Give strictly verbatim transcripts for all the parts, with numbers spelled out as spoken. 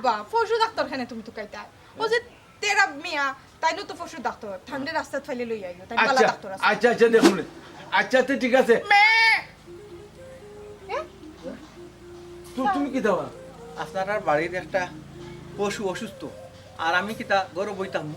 বা, পশু ডাক্তার কেনে তুমি তুকাইতায়? ও যে তেরা মিয়া, তাইনও তো পশু ডাক্তার। তানরে রাস্তাত ফালাই লই আইও, তাইন ভালা আচ্ছা, ডাক্তার আছে। আচ্ছা, আচ্ছা, দেখমুনে। আচ্ছা, তে ঠিক আছে। এ? তু-, তুমি কিতা বা? আপনারার বাড়ির একটা পশু অসুস্থ, আর আমি কিতা ঘরো বইতাম?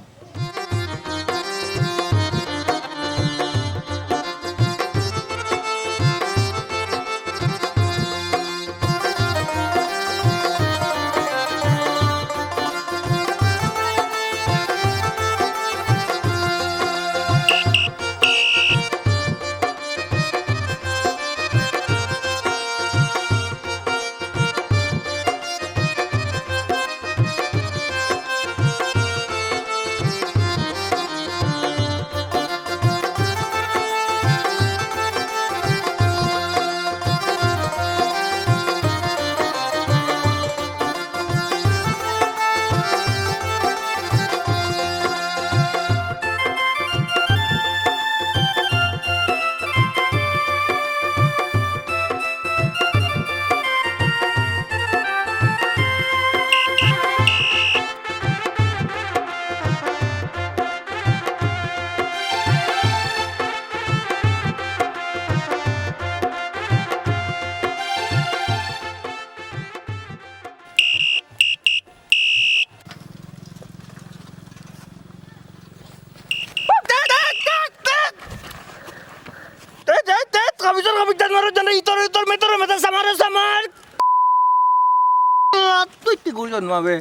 তুই কি গুলি জন্মাবে?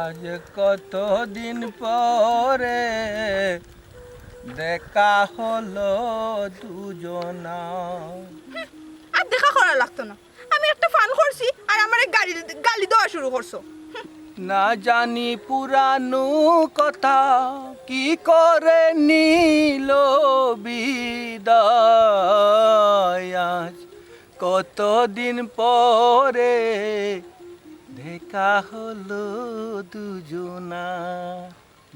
আজ কতদিন পরে দেখা হলো দুজনা। আর দেখা করা লাগতো না, আমি একটা ফান করছি আর আমারে গালি, গালি দেওয়া শুরু করছো। না জানি পুরানো কথা কি করে নিল বিদায়, আজ কতদিন পরে দেখা হলো দুজনা।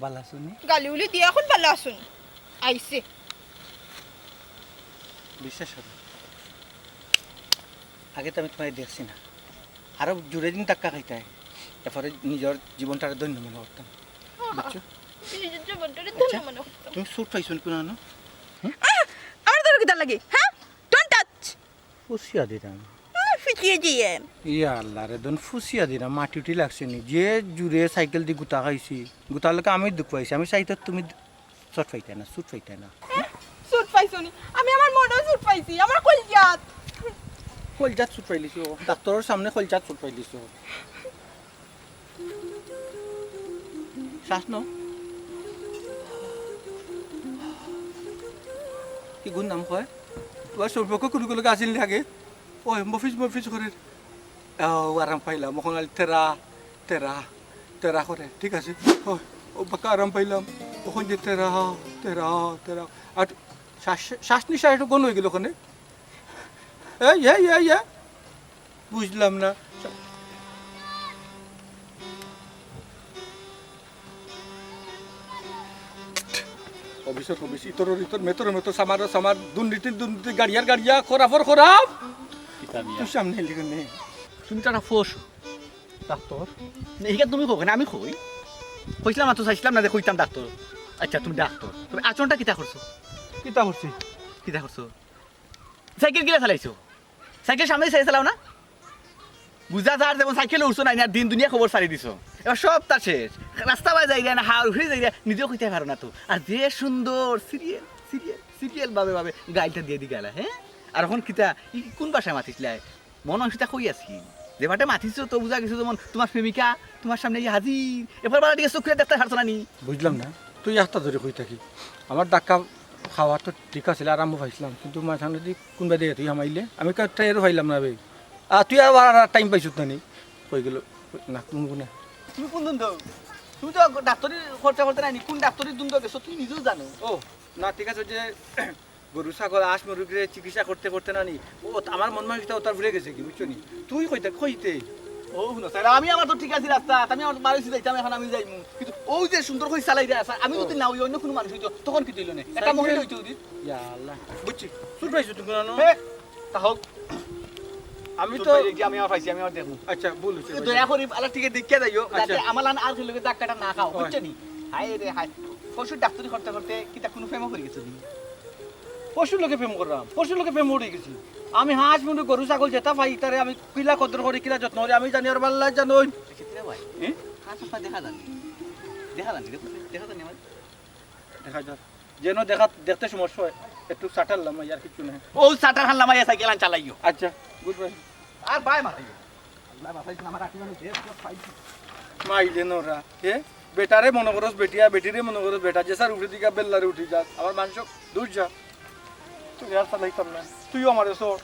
বালা আছনি? গালি উলি দিয়া এখন বালা আছনি? আইছে। বিশ্বাস করো, আগে তো আমি তোমায় দেখছি না, আরো জোরে দিন ধাক্কা খাইতায়, এরপরে নিজের জীবনটারে ধন্য মনে করতাম, বুঝছো? নিজের জীবনটারে ধন্য মনে করতাম। তুমি চোট পাইছো নি কোনো? আহ! আমার ধরো কিতার লাগি, হ্যাঁ? Don't touch! ফুসিয়া দিরাম। আহ, ফুসিয়া দিরাম। ইয়া আল্লাহ রে, দন ফুসিয়া দিরাম, মাটি উঠি লাগছে নি? যে জুরে সাইকেল দি গুতা খাইছি, গুতার লগে আমি দুখ পাইছি, আমি চাইতে তুমি চোট পাইতায় না, চোট পাইতায় না। চোট পাইছো নি? আমি আমার মনেও চোট পাইছি, আমার কলজাত। কলজাত চোট পাইলিছো? ডাক্তারর সামনে কলজাত চোট পাইলিছো? শ্বাস নাও। কি গুণ নাম কয়? তোমার সম্পর্ক কোন কোন আছিল আগে? ওই মফিজ মফিজ করে। ও, আরাম পাইলাম। ওখানে তেরা, তেরা, তেরা করে। ঠিক আছে? ওই, ও বাক্কা আরাম পাইলাম। ওখান যে তেরা, তেরা, তেরা। আর শ্বাস, শ্বাস নিঃশ্বাস একটু গণ হয়ে গেল ওখানে। এই, এই, এই, এই। বুঝলাম না। অফিসর অফিস, ইতরর ইতর, মেতর মেতর, সামারর সামার, দুর্নীতির দুর্নীতি, গাড়িয়ার গাড়িয়া, খরাফর খরাফ। কিতা মিয়া? তুই সামনে এলি কেনে? তুমি তো একটা ফোস ডাক্তার। না, এটা তুমি কও কেনে, আমি কই। কইছিলাম না তো, চাইছিলাম না যে কইতাম ডাক্তার। আচ্ছা, তুমি ডাক্তার। তবে আচরণটা কিতা করছো? কিতা করছি? কিতা করছো? সাইকেল কিলা চালাইছো? সাইকেল সামনে সাইড চালাও না? বুঝা যার যেমন সাইকেল উঠছো না, আর দিন দুনিয়া খবর ছাড়ি দিছো। এবার সব তার শেষ। রাস্তা বায় যাইরা না, হাওর ঘুরে যাইরা, নিজেও কইতে পারো না তো। আর যে সুন্দর সিরিয়াল, সিরিয়াল, সিরিয়াল ভাবে ভাবে গাইলটা দিয়ে দি গেলা, হ্যাঁ? আর এখন কিতা, ই কোন ভাষায় মাতিছিলায়? মন অংশটা কই আছি? যে বাটে মাতিছো তো বুঝা গেছে যেমন তোমার প্রেমিকা তোমার সামনে এই হাজির। এবার বালা দিকে চোখ করে দেখতে পারছো না নি? বুঝলাম না, তুই একটা ধরে কই থাকি। আমার ধাক্কা খাওয়া তো ঠিক আছিল, আরামও পাইছিলাম, কিন্তু মাঝখানে দি কোন বাদে তুই হামাইলে, আমি কারটা এরও পাইলাম না বে। আর তুই আবার আর টাইম পাইছত না নি? কই গেল? না, কোন কোনে? তুমি কোন ধন্দা? তুমি তো ডাক্তারি খরচা করতে নাইনি, কোন ডাক্তারির ধন্দা গেছো তুই নিজেও জানো। ও, না, ঠিক আছে, ওই যে গরু, ছাগল, হাঁস, মুরগিরে চিকিৎসা করতে করতে না নি, ও, আমার মন মানসিকতা ওটা ভুলে গেছে কি, বুঝছো নি? তুই কইতে, কইতে, ও হুনো, স্যার, আমি আমার তো ঠিক আছে রাস্তা, আমি আমার বাড়ি যাইতাম, এখন আমি যাইমু। কিন্তু অউ যে সুন্দর করি চালাইরা, স্যার, আমি যদি না অই, অইন্য কুনু মানুষ অইতো, তখন কিতা অইলো নে? একটা মহিলা অইতো যদি। ইয়া আল্লাহ। বুঝছি। চুট পাইছো তুমি কেন? হে, তা হোক। আমি তো আমি আমার পাইছি, আমি আমার দেখমু। আচ্ছা, ভুল অইছে। দয়া করি আল্লাহ ঠিক দেখিয়া যাইও, যাতে আমার লান আর কেউর লগে ধাক্কাটা না খাও, বুঝছো নি? হায় রে হায়। পশুর ডাক্তারি করতে করতে কিতা কুনু প্রেমও করি গেছো নি? পশুর লগে প্রেম করলাম, পশুর লগে প্রেম পড়ি গেছি। আমি হাঁস, মুরগি, গরু, ছাগল যেটা পাই, তারে আমি কিলা কদর করি, কিলা যত্ন করি, আমি জানি, আর আল্লায় জানইন। আচ্ছা, কিরে ভাই? হ্যাঁ? হাঁস আপনার দেখা যায়নি? দেখা যায়নি, দেখা যায়নি আমার? দেখা যার। যেন দেখা, দেখতে সমস্যা হয়, একটু শাটার লামাই, আর কিচ্ছু না। ও শাটার হান লামাইয়া সাইকেল আন চালাইও। আচ্ছা, গুড বাই। আর বাই মারাইও। আল্লাহ বাঁচাইছে না, আমার আশি মানুষ দেশ সব পাইছি। মাইলে নরা, হে? বেটারে মনো করস বেটিয়া, বেটিরে মনো করস বেটা, যে স্যার উঠে দিকে বেল্লারে উঠি যাস, আমার মাংস দূর যা। তুই আর চালাইতাম না, তুইও আমারে সর।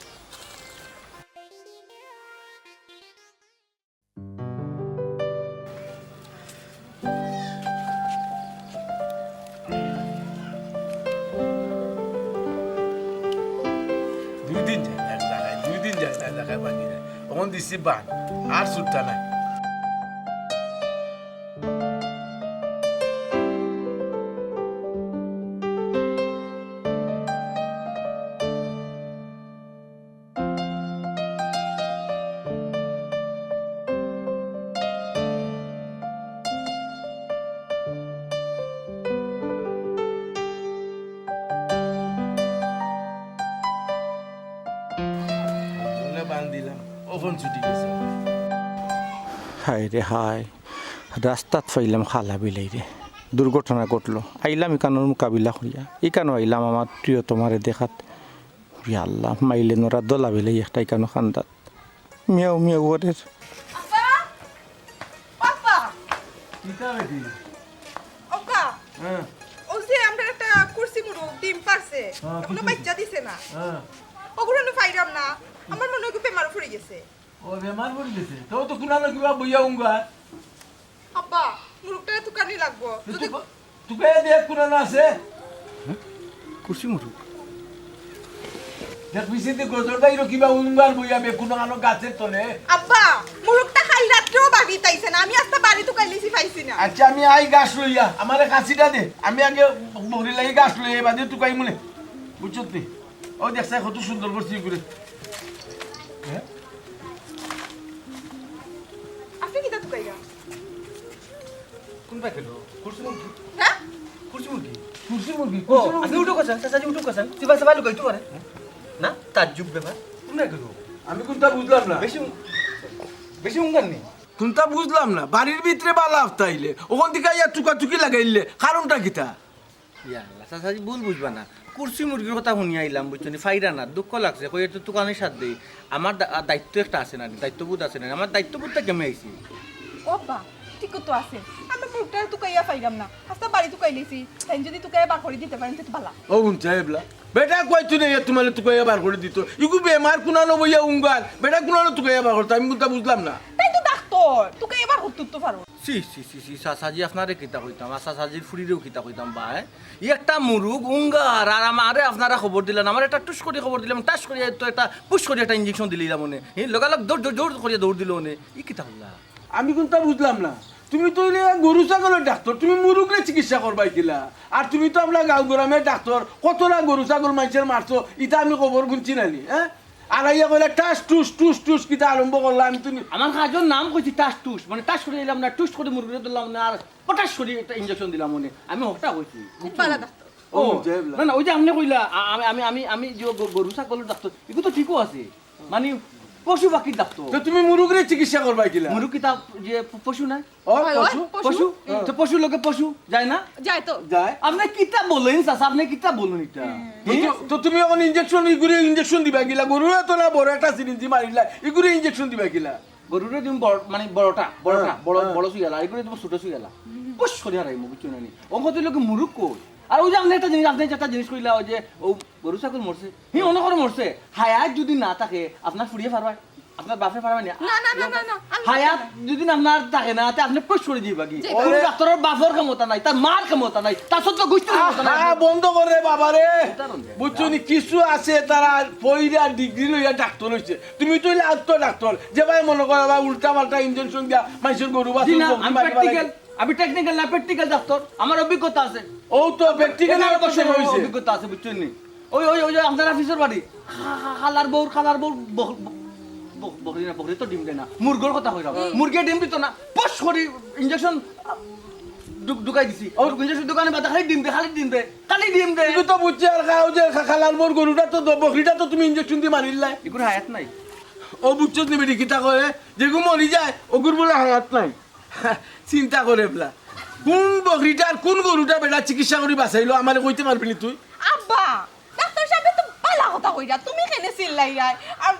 দুই দিন যায় না এক জাগায়, দুই দিন যায় না এক জাগায়, বাকি নাই। অখন দিছি বান, আর ছুটতা নাই। জলে বান দিলাম, অখন ছুটি গেছে। হায় রে হায়, রাস্তাত পাইলাম কালা বিলাইরে। দুর্ঘটনা ঘটলো, আইলাম ইকানোর মোকাবিলা করিয়া, ইকানো আইলাম আমার প্রিয়তমারে দেখাত। ইয়া আল্লাহ, মাইলে নরা ধলা বিলাই একটা ইকানো কান্দাত। মিয়াও মিয়াও করের। আব্বা! আব্বা! কিতা বেটি? ওকা! হ্যাঁ। অউ যে আমরার একটা কুরসি মুরুগ ডিম পারছে, হ্যাঁ, এখনো বাচ্চা দিছে না। হ্যাঁ। অগুরে পাইরাম না, আমার মনো অয় বেমার পড়ি গেছে। ও বেমার পড়ি গেছে? তো তো কুনানো কিবা বইয়া উঙ্গা। আব্বা, মুরুগটারে তুকানি লাগবো। তো যদি তুকা-, তুকাইয়া দেখ কুনানো আছে। হ্যাঁ? কুরসি মুরুগ। দেখ, বিচিতে গজর বাইরো কিবা উঙ্গার বইয়া বে কুনানো গাছের তলে। আব্বা, মুরুগটা কাইল রাত্রেও বাড়িত আইছে না। আমি আস্তা বাড়ি তুকাইলিছি, পাইছি না। আচ্ছা, আমি আই গাছ লইয়া, আমারে কাছিটা দে। আমি আগে বগরি লাগি গাছ লইয়া, এ বাদে তুকাইমুনে। বুঝছত নি? ও দেখছে কত সুন্দর করছি ঘুরে। হ্যাঁ? আপনি কিতা তুকাইরা? কোনটা খেলো? কুরসি মুরগি? হ্যাঁ? কুরসি মুরগি? কুরসি মুরগি? ও, কুরসি মুরগি? আপনি উঠো কথা, চাচাজি উঠো কথা। সিবা সিবা লুকাই তোমারে। না, তাজ্জুব ব্যাপার। কোনটা খেলো? আমি কোনটা বুঝলাম না। বেশি উম-, বেশি উঙ্গার নেই। কোনটা বুঝলাম না। বাড়ির ভিতরে বালা আফতাইলে, অখন দিকে আইয়া তুকাতুকি লাগাইলে, কারণটা কিতা? ইয়া আল্লাহ, চাচাজি ভুল বুঝবা না। কুরসি মুরগির কথা হুনিয়া আইলাম, বুঝছো নি? পাইরা না, দুঃখ লাগছে। কই, এতো তুকানির সাথ দেই। আমার দা-, দায়িত্ব একটা আছে না, দায়িত্ববোধ আছে না, আমার দায়িত্ববোধটা কমে আইছে। ও আব্বা, ঠিক তো আছে। আমরা মুরুগটা তুকাইয়া পাইরাম না। আস্তা বাড়ি তুকাইলিছি। তাইন যদি তুকাইয়া বার করি দিতে পারেন, তে তো বালা। ও হুন সাহেবলা, বেটা কইতো না, ইয়া তোমারে তুকাইয়া বার করি দিত। ইগু বেমার কুনানো বইয়া উঙ্গার, বেটা কুনানো তুকাইয়া বার করতো, আমি কোনটা বুঝলাম না। তাই তো ডাক্তার, তুকাইয়া বার করতো তো পারো। ছি, ছি, ছি, ছি, চাচাজি, আপনারে কিতা কইতাম, আর চাচাজির ফুড়িরেও কিতা কইতাম বা, হ্যাঁ? ই একটা মুরুগ উঙ্গার, আর আমারে আপনারা খবর দিলা না, আমারে একটা টুস করি খবর দিলা, ঠাস করি তো একটা পুশ করি একটা ইঞ্জেকশন দিলাইলা মনে, হি, লগালগ দৌড়, দৌড়, দৌড় করিয়া দৌড় দিলো মনে, ই কিতা করলা? আমি কোনটা বুঝলাম না, তুমি তো অইলে গরু ছাগলের ডাক্তার, তুমি মুরুগরে চিকিৎসা করবায় কিলা? আর তুমি তো আমরা গাঁও গ্রামের ডাক্তার, কতটা গরু ছাগল মাইনষের মারছো, ইতা আমি খবর হুনছি না নি, হ্যাঁ? আর আইয়া কইলা ঠাস টুস, টুস টুস, কিতা আরম্ভ করলা? আমি তো নি- আমার কাজর নাম কইছি ঠাস টুস, মানে ঠাস করি আইলাম না, টুস করি মুরগিরে ধরলাম না, আর পটাস করি একটা ইঞ্জেকশন দিলাম মনে। আমি হকটা কইছি। খুব ভালা ডাক্তার। ও, ও, জয় আল্লাহ। না, না, ওই যে আপনে কইলা, আ-, আমি, আমি, আমি, আমি যে গ-, গরু ছাগলের ডাক্তার, ইগু তো ঠিকও আছে। মানে, পশু পাখির ডাক্তার। তো তুমি মুরুগরে চিকিৎসা করবায় কিলা? মুরুগ কিতা যে প-, পশু না? ও, হয়, হয়, পশু? পশু। পশু? হ্যাঁ। তো পশুর লগে পশু যায় না? যায় তো। যায়। আপনে কিতা বলেন, চাচা? আপনে কিতা বলেন ইটা? হুম। তো, হুম? তো, তো তুমি অখন ইঞ্জেকশন, ইগুরে ইঞ্জেকশন দিবায় কিলা? গরুরে তো না বড় একটা সিরিঞ্জি মারিলা, ইগুরে ইঞ্জেকশন দিবায় কিলা? গরুরে দিমু বড়, মানে বড়টা, বড়টা, হ্যাঁ, বড়, হ্যাঁ। বড় সুইয়ালা, আর ইগুরে দিমু ছোট সুইয়ালা। হুম। পুশ করি হারাইমু, বুঝছো না নি? অখন তো লোকে মুরুগ কই? আর ওই যে আপনে একটা জিনিস, আপনে যেটা জিনিস কইলা, ওই যে ও গরু ছাগল মরছে, হি অনকরে মরছে, হায়াত যদি না থাকে, আপনার ফুড়িয়ে পারবায়? আপনার বাপে পারবে না। না, না, না, না, না, আমি হায়াত পারবো না। যদি আপনার থাকে না, তে আপনি পশ করে দিবা কি? জি। কোনো ডাক্তারর বাপর ক্ষমতা নাই, তার মার ক্ষমতা নাই, তার সত্য গোষ্ঠীর ক্ষমতা নাই। আহা, বন্ধ কর রে বাবা রে। বুঝছো নি, কিছু আছে তারা পইরা ডিগ্রি লইয়া ডাক্তার হইছে। তুমি তো হইলে আত্ম ডাক্তার, যে ভাই মনে করো বা উল্টা পাল্টা ইঞ্জেকশন দিয়া মাইসের গরু জি বাছুর না, বকরি আমি মারি প্র্যাকটিক্যাল, ফালাই। আমি প্র্যাকটিক্যাল না, প্র্যাকটিক্যাল ডাক্তার, আমার অভিজ্ঞতা আছে। ও তো প্র্যাকটিক্যাল এগারো অবশ্যই বছর হইছে। অভিজ্ঞতা আছে, বুঝছেন নি? ওই ওই ওই যে আপনার অফিসের বাড়ি, খা- খা- খালার বউর, খালার বউর বক- বক- বক- বকরি না, বকরি তো ডিম দেয় না, মুরগর কথা কইরাম। মুরগি ডিম দিত না, পশ করি ইঞ্জেকশন ঢুকাই দিছি। ওর ইঞ্জেকশন দোকানে বাদে খালি ডিম দে, খালি ডিম দে, খালি ডিম দে। তুমি তো বুঝছি আর খাও যে খা- খালার বউর গরুটা তো দ- বকরিটা তো তুমি ইঞ্জেকশন দিয়ে মারিলাই। এগুর হায়াত নাই। ও বুঝছো নি বেটি কিতা কয়, যেগু মরি যায় ওগুর বলে হায়াত নাই। চিন্তা করে বলা, কোন বকরিটা আর কোন গরুটা বেটা চিকিৎসা করি বাঁচাইলো আমারে কইতে পারবি নি তুই? আব্বা, ডাক্তার সাহেব তো ভালা কথা কইরা, তুমি কেনে চিল্লাইরায়? আর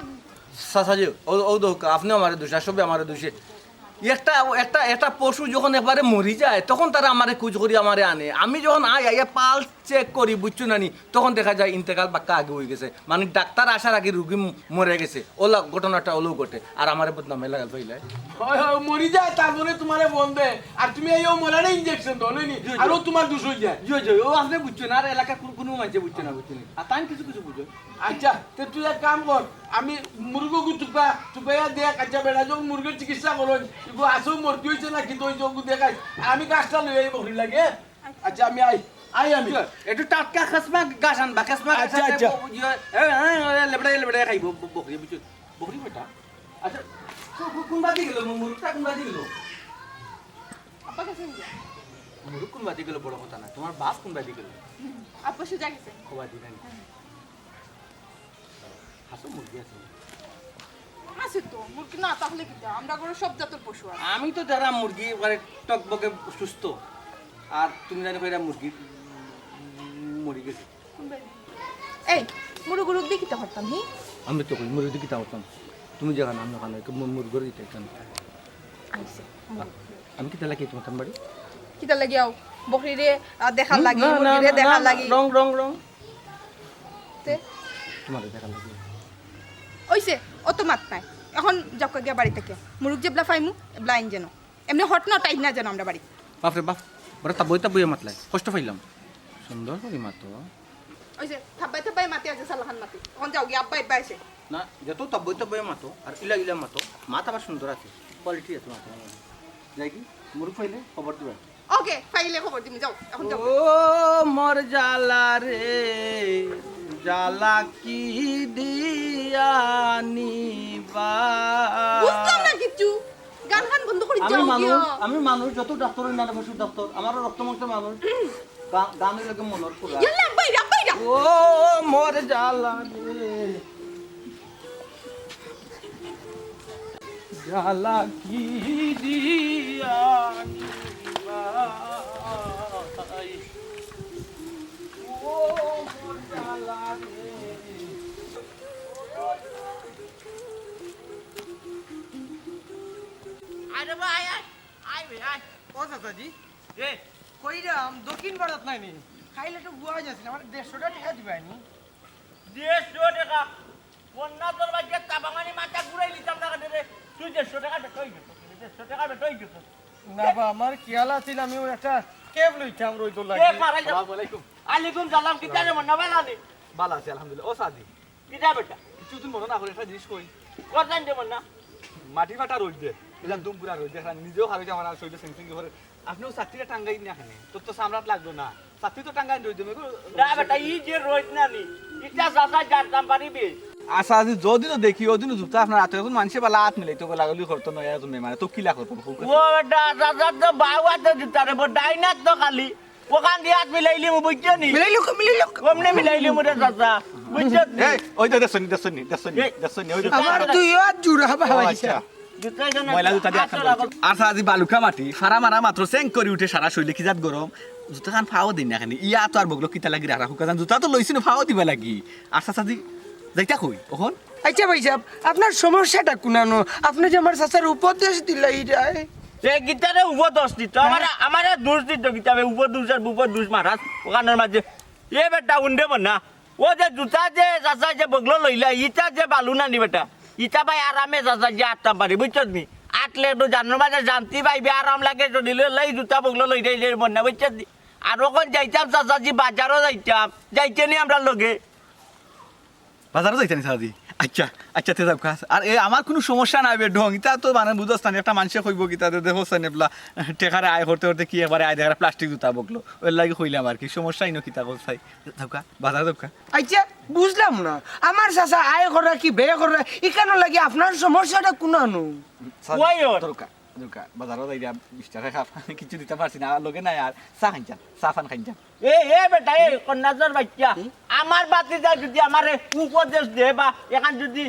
চাচাজি, ও ও দোকা, আপনি আমারে দুষে, সবে আমারে দুষে। একটা একটা একটা পশু যখন একবারে মরি যায়, তখন তারা আমারে কুচ করি আমারে আনে। আমি যখন আই আইয়া পালস চেক করি, বুঝছো না নি, তখন দেখা যায় ইন্তেকাল বাক্কা আগে হয়ে গেছে, মানে ডাক্তার আসার আগে রুগী ম- মরে গেছে। ওলা ঘটনাটা ওলো ঘটে, আর আমারে বদনামে লাগাল পাইলে। হয় হয়, মরি যায়, তারপরে তোমারে বন্ধে, আর তুমি এই ও মরারে ইঞ্জেকশন দাও, নাইনি? জি, জি। আর ও তোমার দুষ হয়ে যায়। জি জি, ও আপনি বুঝছো না, আর এলাকা কোনো কোনো মানষে বুঝছে না, বুঝছো নি? আর তাই কিছু কিছু বুঝো। আচ্ছা, তে তুই এক কাম কর, আমি মুরগগু তুকা তুকাইয়া দেখ। আচ্ছা বেটা, যখন মুরগির চিকিৎসা করো, ইগো আসো মরতি হইছে না কিন্তু ওই যোগ দেখাই, আর আমি গাছটা লই আই বকরি লাগে। আচ্ছা, আমি আই, আই আমি। একটু টাটকা খাসমা গাছ আনবা, খাসমা গাছ আচ্ছা, আনলে আচ্ছা। ব- ইয়ে, এ, এ, এ, লেবড়াই লেবড়াই খাইব ব- বকরি, বুঝছো? বকরি বেটা। আচ্ছা, কো- কো- কোন বাদি গেল? মু- মুরগটা কোন বাদি গেল? আব্বা গেছেন গিয়া। মুরগ কোন বাদি গেল বড় কথা না, তোমার বাপ কোন বাদি গেল? আব্বা সুজা গেছে। খোয়া দিবেন। হাসো মুরগি আছে। আছে তো, মুরগি না থাকলে কিতা? আমরা ঘরে সব জাতর পশু আছে। আমি তো যারা মুরগি এবারে টকবকে সুস্থ, আর তুমি জানো কইরা মুরগি মরি গেছে। এই, মুরগ উরগ দিয়ে কিতা করতাম, হি? আমি তো কই মুরগি কিতা করতাম, তুমি যেখানে আমি ওখানে মুরগি দিতে এখানে। আইছে। আমি কিতা লাগি তোমার বাড়ি? কিতা লাগি আও? বকরিরে, আহ, দেখার লাগি, মুরগিরে দেখার লাগি। রং রং রং। তে? তোমারে দেখার লাগি। ওইছে, অত মাত নাই। এখন যাও গিয়া বাড়ি থেকে। মুরগ যেবলা ফাইমু, এবলা আইন যেন। এমনি হট না টাইট না যেন আমরা বাড়ি। বাপরে বাপ, বড় তাবই তাবই মাতলাই, কষ্ট পাইলাম। সুন্দর করি মাতো। ওই যে থাব্বাই থাব্বাই মাতি আছে সালাখান মাতি। এখন যাও গিয়া আব্বা আব্বা এসে। না, যত তাবই তাবই মাতো, আর ইলা ইলা মাতো, মাত আবার সুন্দর আছে, কোয়ালিটি আছে মাতো। যাই কি, মুরগ পাইলে খবর দিবা। ওকে, পাইলে খবর দিমু, যাও, এখন যাও। ও মোর জ্বালা রে, জ্বালা কি দিয়া নিবা? বুঝলাম না কিচ্ছু। গান গান বন্ধ করি আমি যাও মানুষ, গিয়া। আমি মানুষ, যত ডাক্তার হই না কেন, পশু ডাক্তার, আমারও রক্ত মাংস মানুষ। গা- গান হইলে কি মনর পুরা। ইয়াল্লা, বাইরা, বাইরা। ও মোর জ্বালা রে, জ্বালা কি দিয়া নিবাই? ও মোর জ্বালা রে। আরে ভাই, আয়, আয় ভাই, আয়। ও চাচাজি, এ, কইরাম, দক্ষিণ ভারত নাই নি? খাইলে তো বুয়া যাচ্ছে না, আমার দেড়শো টা টেকা দিবায় নি। দেড়শো টেকা? বন্যা তোর বাচ্চা চাপামানি মাথা ঘুরাই দিতাম না কেন রে? তুই দেড়শো টেকা বেটা হয়ে গেছ, দেড়শো টেকা বেটা হয়ে গেছ। না বা, আমার খেয়াল আছিল আমি ওই একটা ক্যাব লইতাম রইদর লাগি। এ, ফারাই যা। আসসালামু আলাইকুম। আলাইকুম সালাম, কিতা রে মন্না, ভালা নি? ভালা আছি, আলহামদুলিল্লাহ। ও সাদি, কিতা বেটা? কিছুদিন মনে না করে একটা জিনিস কই। কথা রে মন্না। মাটি ফাটা রইদে, এলা দুম পুরা রইদে, নিজেও খারাপ আমার শরীরে সেন্সিং করে। আপনিও ছাত্রীরা টাঙ্গাই না কেন? তোর তো সামরাত লাগলো না। ছাত্রী তো টাঙ্গাই রইদে, মেঘ না বেটা, ই যে রইদ না নি, ইটা চাচা জানতাম পারিবে। আচ্ছা, আজি যদিনও দেখি, ওদিনও জুতা আপনার হাতে, এখন মানুষে বালা হাত মিলাইতো, গোলাগুলি করতো না, এত মেয়ে মানে, তো কিলা করতো? ও বেটা, চাচা তো বাউ হাতে জুতা রে, ডাইনাত তো খালি। ওখান দিয়ে হাত মিলাইলি মু, বুঝছো নি? মিলাইলি কো, মিলাইলি কো। কমনে মিলাইলি মু রে চাচা, বুঝছো নি? এই, ওই তো দেখছো নি, দেখছো নি, দেখছো নি, এই, দেখছো নি, ওই তো আমার দুই হাত জোড়া ও, বাবা। আচ্ছা। জুতা যেন ময়লা জুতা দিয়ে আচ্ছা, আটকানো বাবা। হয়েছে। আর সাজি বালুকা মাটি, ফাড়া মারা মাত্র সেং করে উঠে সারা শরীরে কি জাত গরম। জুতা খান ফাও দিন না খানি। ইয়া তো আর বগলো কিতা লাগি রাখা হুকা জান। জুতা তো লইছি না ফাও দিবা লাগি। আর সাজি যাইতা কই ওখন? আচ্ছা ভাই সাহেব, আপনার সমস্যাটা কুনানো? আপনি যে আমার চাচার উপদেশ দিলাই যায়। এ গিটারে উপদেশ দিত, আমারে, আমারে দোষ দিত গিটারে উপদেশ আর উপদেশ মারাত ওখানের মাঝে। এ বেটা উন্ডে বনা, ও যে জুতা যে চাচা যে বগলো লইলা, ইটা যে বালু না নি বেটা। ইতা ভাই আরামে চাচাজি আটতাম পারি, বুঝছস নি? আটলে একটু জানোর মাঝে শান্তি পাইবে, আরাম লাগে শরীরে, লাই জুতা বগলো লই যাইলে মনে, বুঝছস নি? আর অখন যাইতাম চাচাজি, বাজারো যাইতাম, যাইতে নি আমরার লগে। বাজারো যাইতা নি চাচাজি? আচ্ছা, আচ্ছা, তে যাউক্কা। আর এ, আমার কুনু সমস্যা নাই বে, ঢং, ইতা তো মানে বুঝছস না, একটা মানষে কইবো কিতা, দে-, দেখছস না এবলা, টেকারে আয় করতে করতে কি একবারে আয় দেখার প্লাস্টিক জুতা বগলো, এরলাগি কইলাম আর কি, সমস্যা ইনো কিতা কস চাই, যাউক্কা, বাজারো যাউক্কা। আচ্ছা, বুঝলাম না, আমার চাচা আয় করা কি ব্যয় করা, ইখানর লাগি আপনার সমস্যাটা কুনানো? চাচা, ওই ওর। দরকার, দরকার, বাজারো যাইরা বিশ টেকা কাপ, কিচ্ছু দিতাম পারছি না, আর লগে নাই আর, চা খাইতাম, চা পান খাইতাম। এ, এ বেটা, এ কন্যাজর বাচ্চা, আমার ভাতিজায় যদি আমারে উপদেশ দে বা এখান যদি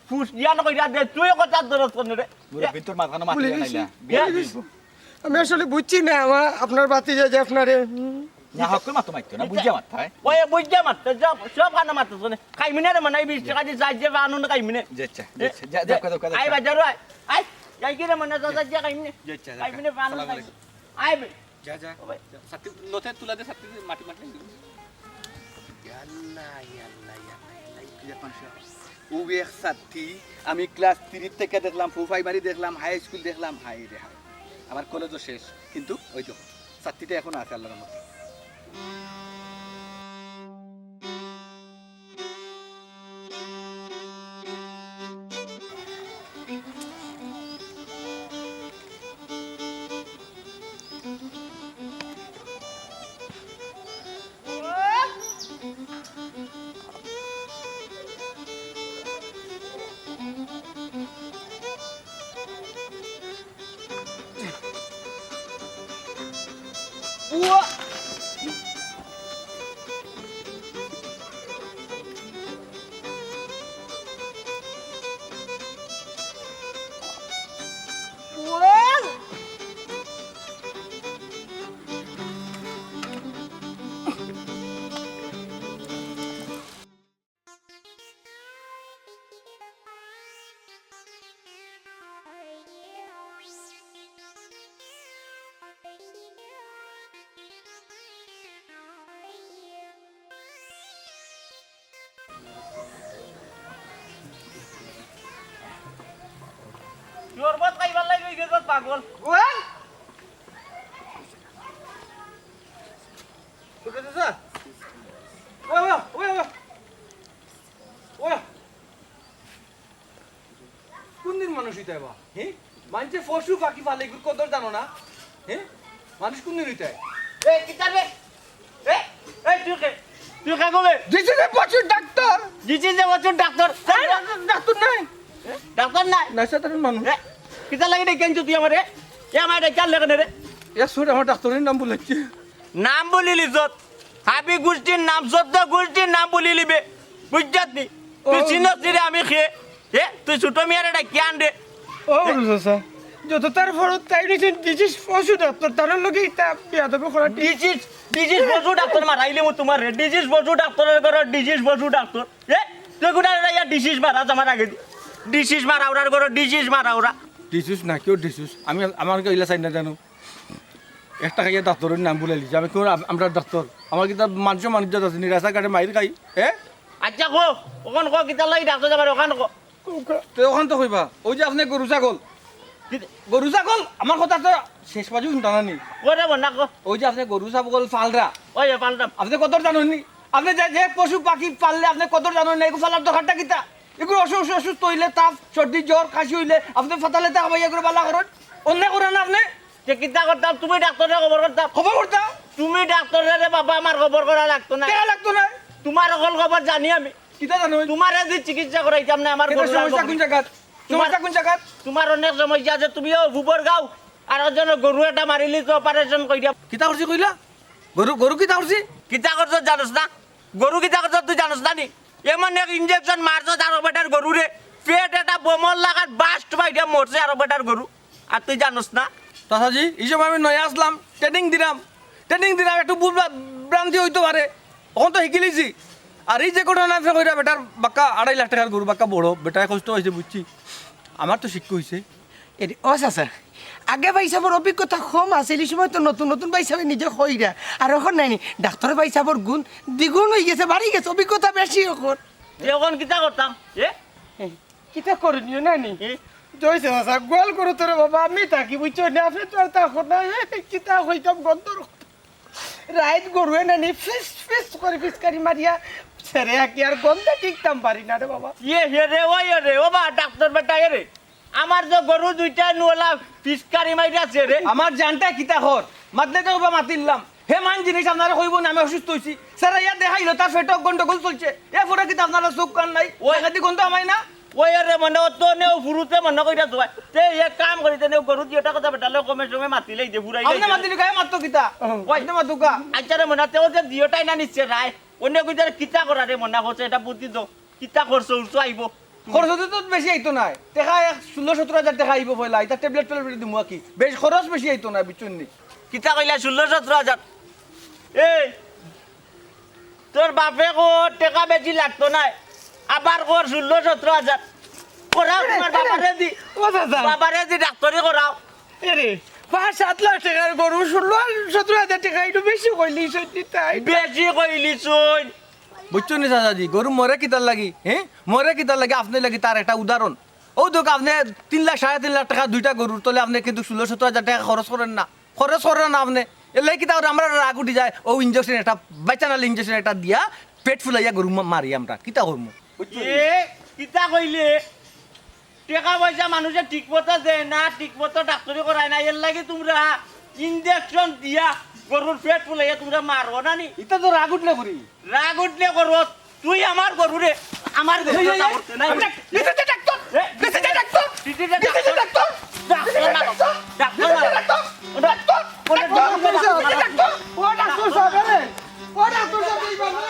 ফুস জ্ঞান কইরা দে, তুই কথা ধরস কেনে রে? মুরব্বি, তোর মাথানো মাটি বলে লাগাইলা, গেছি, বিয়া বলে গেছি। দিব। আমি আসলে বুঝছি না, আমার, আপনার ভাতিজায় যে আপনারে, হুম। না, হক্কল মাতো মারতো না, বুঝিয়া মারতো, হ্যাঁ? ওই বুঝিয়া মারতো, সব, সব কানো মারতো, শুনে। খাইমু নে রে, মানে, এই বিশ টেকা দি যাই যে বানুন খাইমু নে। জি, আচ্ছা, জি, এ, আচ্ছা, যা, দে, যা, যা, যা, আয় যা। বাজারো আয়, আয়, যাই কি রে, মানে, যা, যা, যা খাইমু নে। জি, আচ্ছা, যা, খাইমু নে, বানুন আসসালামু খাইমু। আলাইকুম। আয় বে। যা, যা, ও ভাই। যা, ছাতি, নথে তুলা দে, ছাতি দে, মাটি, মাটি। ইয়াল্লা, ইয়াল্লা, ইয়াল্লা, ইয়াল্লা, কি ব্যাপার সব? ও এক ছাতি, আমি ক্লাস থ্রি থেকে দেখলাম, ফোর ফাইভ বাড়ি দেখলাম, হাই স্কুল দেখলাম, হায় রে হায়। আমার কলেজও শেষ, কিন্তু ওই তো, ছাতিটা এখন আছে আল্লাহর রহমতে। শরবত খাইবার লাগি অই গেছে পাগল। ওই! ছোট চাচা? ওই, ওই, ওই, ওই। ওই। কোন দিন মানুষ হইতে বা? হ্যাঁ? মানষে পশু পাখি পালে, এগুর কদর জানো না? হ্যাঁ? মানুষ কোন দিন হইতে? এ, কিতা রে? এ, এ, তুই কে? তুই কে কবে? This is a পশুর ডাক্তার। This is a পশুর ডাক্তার। ডাক্তার নাই। ডাক্তার নাই। না, সাধারণ মানুষ। এ, কিতা লাগি ডেকে আনছো তুই আমারে? এ, আমারে ডেকে আনলে কেনে রে? এ, sorry, আমার ডাক্তারের নাম বলেছি। নাম বলিলি যত। হাবি গুষ্টির নাম, যত গুষ্টির নাম বলিলিবে। বুঝছত নি? তুই ও। চিনস নি রে আমি খে? এ, তুই ছোট মিয়ারে ডাকি আন রে। ও, রুজা স্যার, যত তার ফরত তাই নিছেন, this is পশু ডাক্তার, তার লগে ইতা বেয়াদবি করা ঠিক। This is, this is পশু ডাক্তার মারাইলে মু তোমার রে। This is পশু ডাক্তারের ঘর, this is পশু ডাক্তার। এ, তুই কোনটা রে ইয়া this is মারাস আমার আগে দি? This is মারা ওরার ঘর, this is মারা ওরা। This is না, কেউ this is। আমি, আমার কেউ ইলা চাই না জানো। একটা খাইয়া ডাক্তারের নাম বলে লিছি। আমি কোন আম-, আমরা ডাক্তার। আমার কিতা মান সম্মান ইজ্জত আছে নি? রাস্তাঘাটে মাইর খাই, হ্যাঁ? আচ্ছা, কো, ওখান কো, কিতা লাগি ডাক্তার যাবার, ওখান কো। তো ওখান তো কইবা, ওই যে আপনি গরু ছাগল। কি? গরু ছাগল, আমার কথা তো শেষ পাজু শুনতা না নি? ওরে বন্যা কো। ওই যে আপনি গরু ছাগল পালরা। ওই যে পালরা। আপনি কদর জানেন নি? আপনি যে, যে পশু পাখি পাললে আপনি কদর জানেন না, এগু পালার দরকারটা কিতা? এগুলো অসুস্থ, অসুস্থ হইলে, তাপ, সর্দি, জ্বর, কাশি হইলে আপনি ফাতালে তা খাবাইয়া করে বালা করেন। অন্যায় করেন না আপনি। যে কিতা করতাম, তুমি ডাক্তাররে খবর করতাম। খবর করতাম। তুমি ডাক্তাররে রে বাবা, আমার খবর করা লাগতো না। কেন লাগতো না? তোমার অকল খবর জানি আমি। কিতা জানো? তোমারে যে চিকিৎসা করাইতাম না, আমার এটা গরু সমস্যা লাগবো। কোন জায়গাত? তোমার, সমস্যা কোন জায়গাত? তোমার অনেক সমস্যা আছে, তুমিও গোবর গাও, আর ওর জন্য গরু একটা মারিলি তো অপারেশন কইরা। কিতা করছি কইলা? গরু, গরু কিতা করছি? কিতা করছো জানোস না? গরু কিতা করছো তুই জানোস না নি? এমন এক ইঞ্জেকশন মারছো তার বেটার গরুরে, পেট একটা বোমর লাগার বাস্ট বাইটা মরছে আর বেটার গরু। আর তুই জানোস না? চাচাজি, এই সময় আমি নয়া আসলাম, ট্রেনিং দিলাম, ট্রেনিং দিলাম, একটু ভুল ভ্রা-, ভ্রান্তি হইতে পারে। অখন তো হিকিলিছি। আর এই যে ঘটনা আপনি কইরা বেটার বাক্কা আড়াই লাখ টাকার গরু, বাক্কা বড়, বেটায় কষ্ট হইছে বুঝছি। আমার তো শিক্ষা হইছে। এরে, ও চাচা, আগে ভাইসাবর অভিজ্ঞতা কম আছিল, এই সময় তো নতুন নতুন ভাইসাবে নিজে কইরা। আর অখন নাই নি, ডাক্তার ভাইসাবর গুণ দ্বিগুণ হই গেছে, বাড়ি গেছে, অভিজ্ঞতা বেশি অখন। তে অখন কিতা করতাম? এ? হ্যাঁ। কিতা করণীয় নানি? এ? জয়ছে চাচা, গোয়াল গরু তো রে বাবা, আমি থাকি, বুঝছো নি? আপনে তো আর থাকো না। এ, কিতা কইতাম, গন্ধর কথা। রাইত গরুয়ে নানি ফিস ফিস করি ফিসকারি মারিয়া ছেড়ে আকি, আর গন্ধে টিকতাম পারি না রে বাবা। ইয়ে হে রে, ওই রে, ও বা ডাক্তার বেটা, এ রে। আমার যে গরু দুইটা নুয়ালা ফিসকারি মারিয়া ছেড়ে। আমার জানটা কিতা কর? মাতলে তো ওবা মাতিলাম। হে মান জিনিস আপনারে কইবো না, আমি অসুস্থ অইছি। স্যার, ইয়া দেখাইলো, তার পেটো গন্ডগোল চলছে। এ ফুরে কিতা আপনারা চোখ কান নাই? ওই একাদি গন্ধ আমায় না? ওই রে মনে, ও তো নেও ফুরুতে মনে কইরা তো। তে এক কাম করি, তে নেও গরু দিওটা কথা বেটালে কমে সময় মাতিলেই দে ফুরাই আপনি মাতিলি গায়ে মারতো কিতা? ওই। আপনি মাতুকা। আচ্ছা রে মনে, তেও যে দিওটাই না নিচ্ছে রায়। অন্য কইতে কিতা করা রে মনে করছে, এটা বুদ্ধি দো। কিতা খরচ উঠছো আইবো? খরচ তো বেশি আইতো নায়। টেকা এক ষোলো সতেরো হাজার টেকা আইবো পয়লা। এটা ট্যাবলেট ট্যাবলেট দিমু আর কি। বেশ খরচ বেশি আইতো নায়, বুঝছইন নি? কিতা কইলা ষোলো সতেরো হাজার? এই, তোর বাপে কর টেকা বেশি লাগতো নায়। আবার কর ষোলো সতেরো হাজার। করাও তোমার বাবারে দি। ও চাচা। বাবারে দি ডাক্তারি করাও। এরে, পাঁচ সাত লাখ টেকার গরু, ষোলো সতেরো হাজার টেকা, একটু বেশি কইলি সত্যি তাই। বেশি কইলি চই। বুঝছো নি চাচাজি, গরু মরে কিতার লাগি, হ্যাঁ? মরে কিতার লাগি, আপনার লাগি তার একটা উদাহরণ। ও দেখ, আপনি তিন লাখ, সাড়ে তিন লাখ টেকা দুইটা গরুর তলে আপনি কিন্তু ষোলো সতেরো হাজার টেকা খরচ করেন না, খরচ করেন না আপনি। এর লাগি কিতা করে আমরা রাগ উঠি যায়, ও ইঞ্জেকশন একটা, ভেটেরিনারি ইঞ্জেকশন একটা দিয়া পেট ফুলাইয়া গরু মা-, মারি আমরা, কিতা করমু? বুঝছো নি? এ, কিতা কইলে? টেকা পয়সা মানুষে ঠিক মতো দেয় না, ঠিক মতো ডাক্তারি করায় না, এর লাগি তোমরা ইঞ্জেকশন দিয়া গরুর পেট ফুলাইয়া তোমরা মারো না নি? ইতা তো রাগ উঠলে করি। রাগ উঠলে করো, তুই আমার গরুরে, আমার গরু এই, এই, কথা এই, করতে নাই। আমি ডাক-, দিছে যে ডাক্তার, এ? দিছে যে ডাক্তার, দিছে যে দিছে যে ডাক্তার। ডাক্তার মারো, ডাক্তার মারো। Doctor, doctor, doctor, doctor, doctor. ও ডাক্তার সাহেব, আরে, ও ডাক্তার সাহেব, এই বাবা,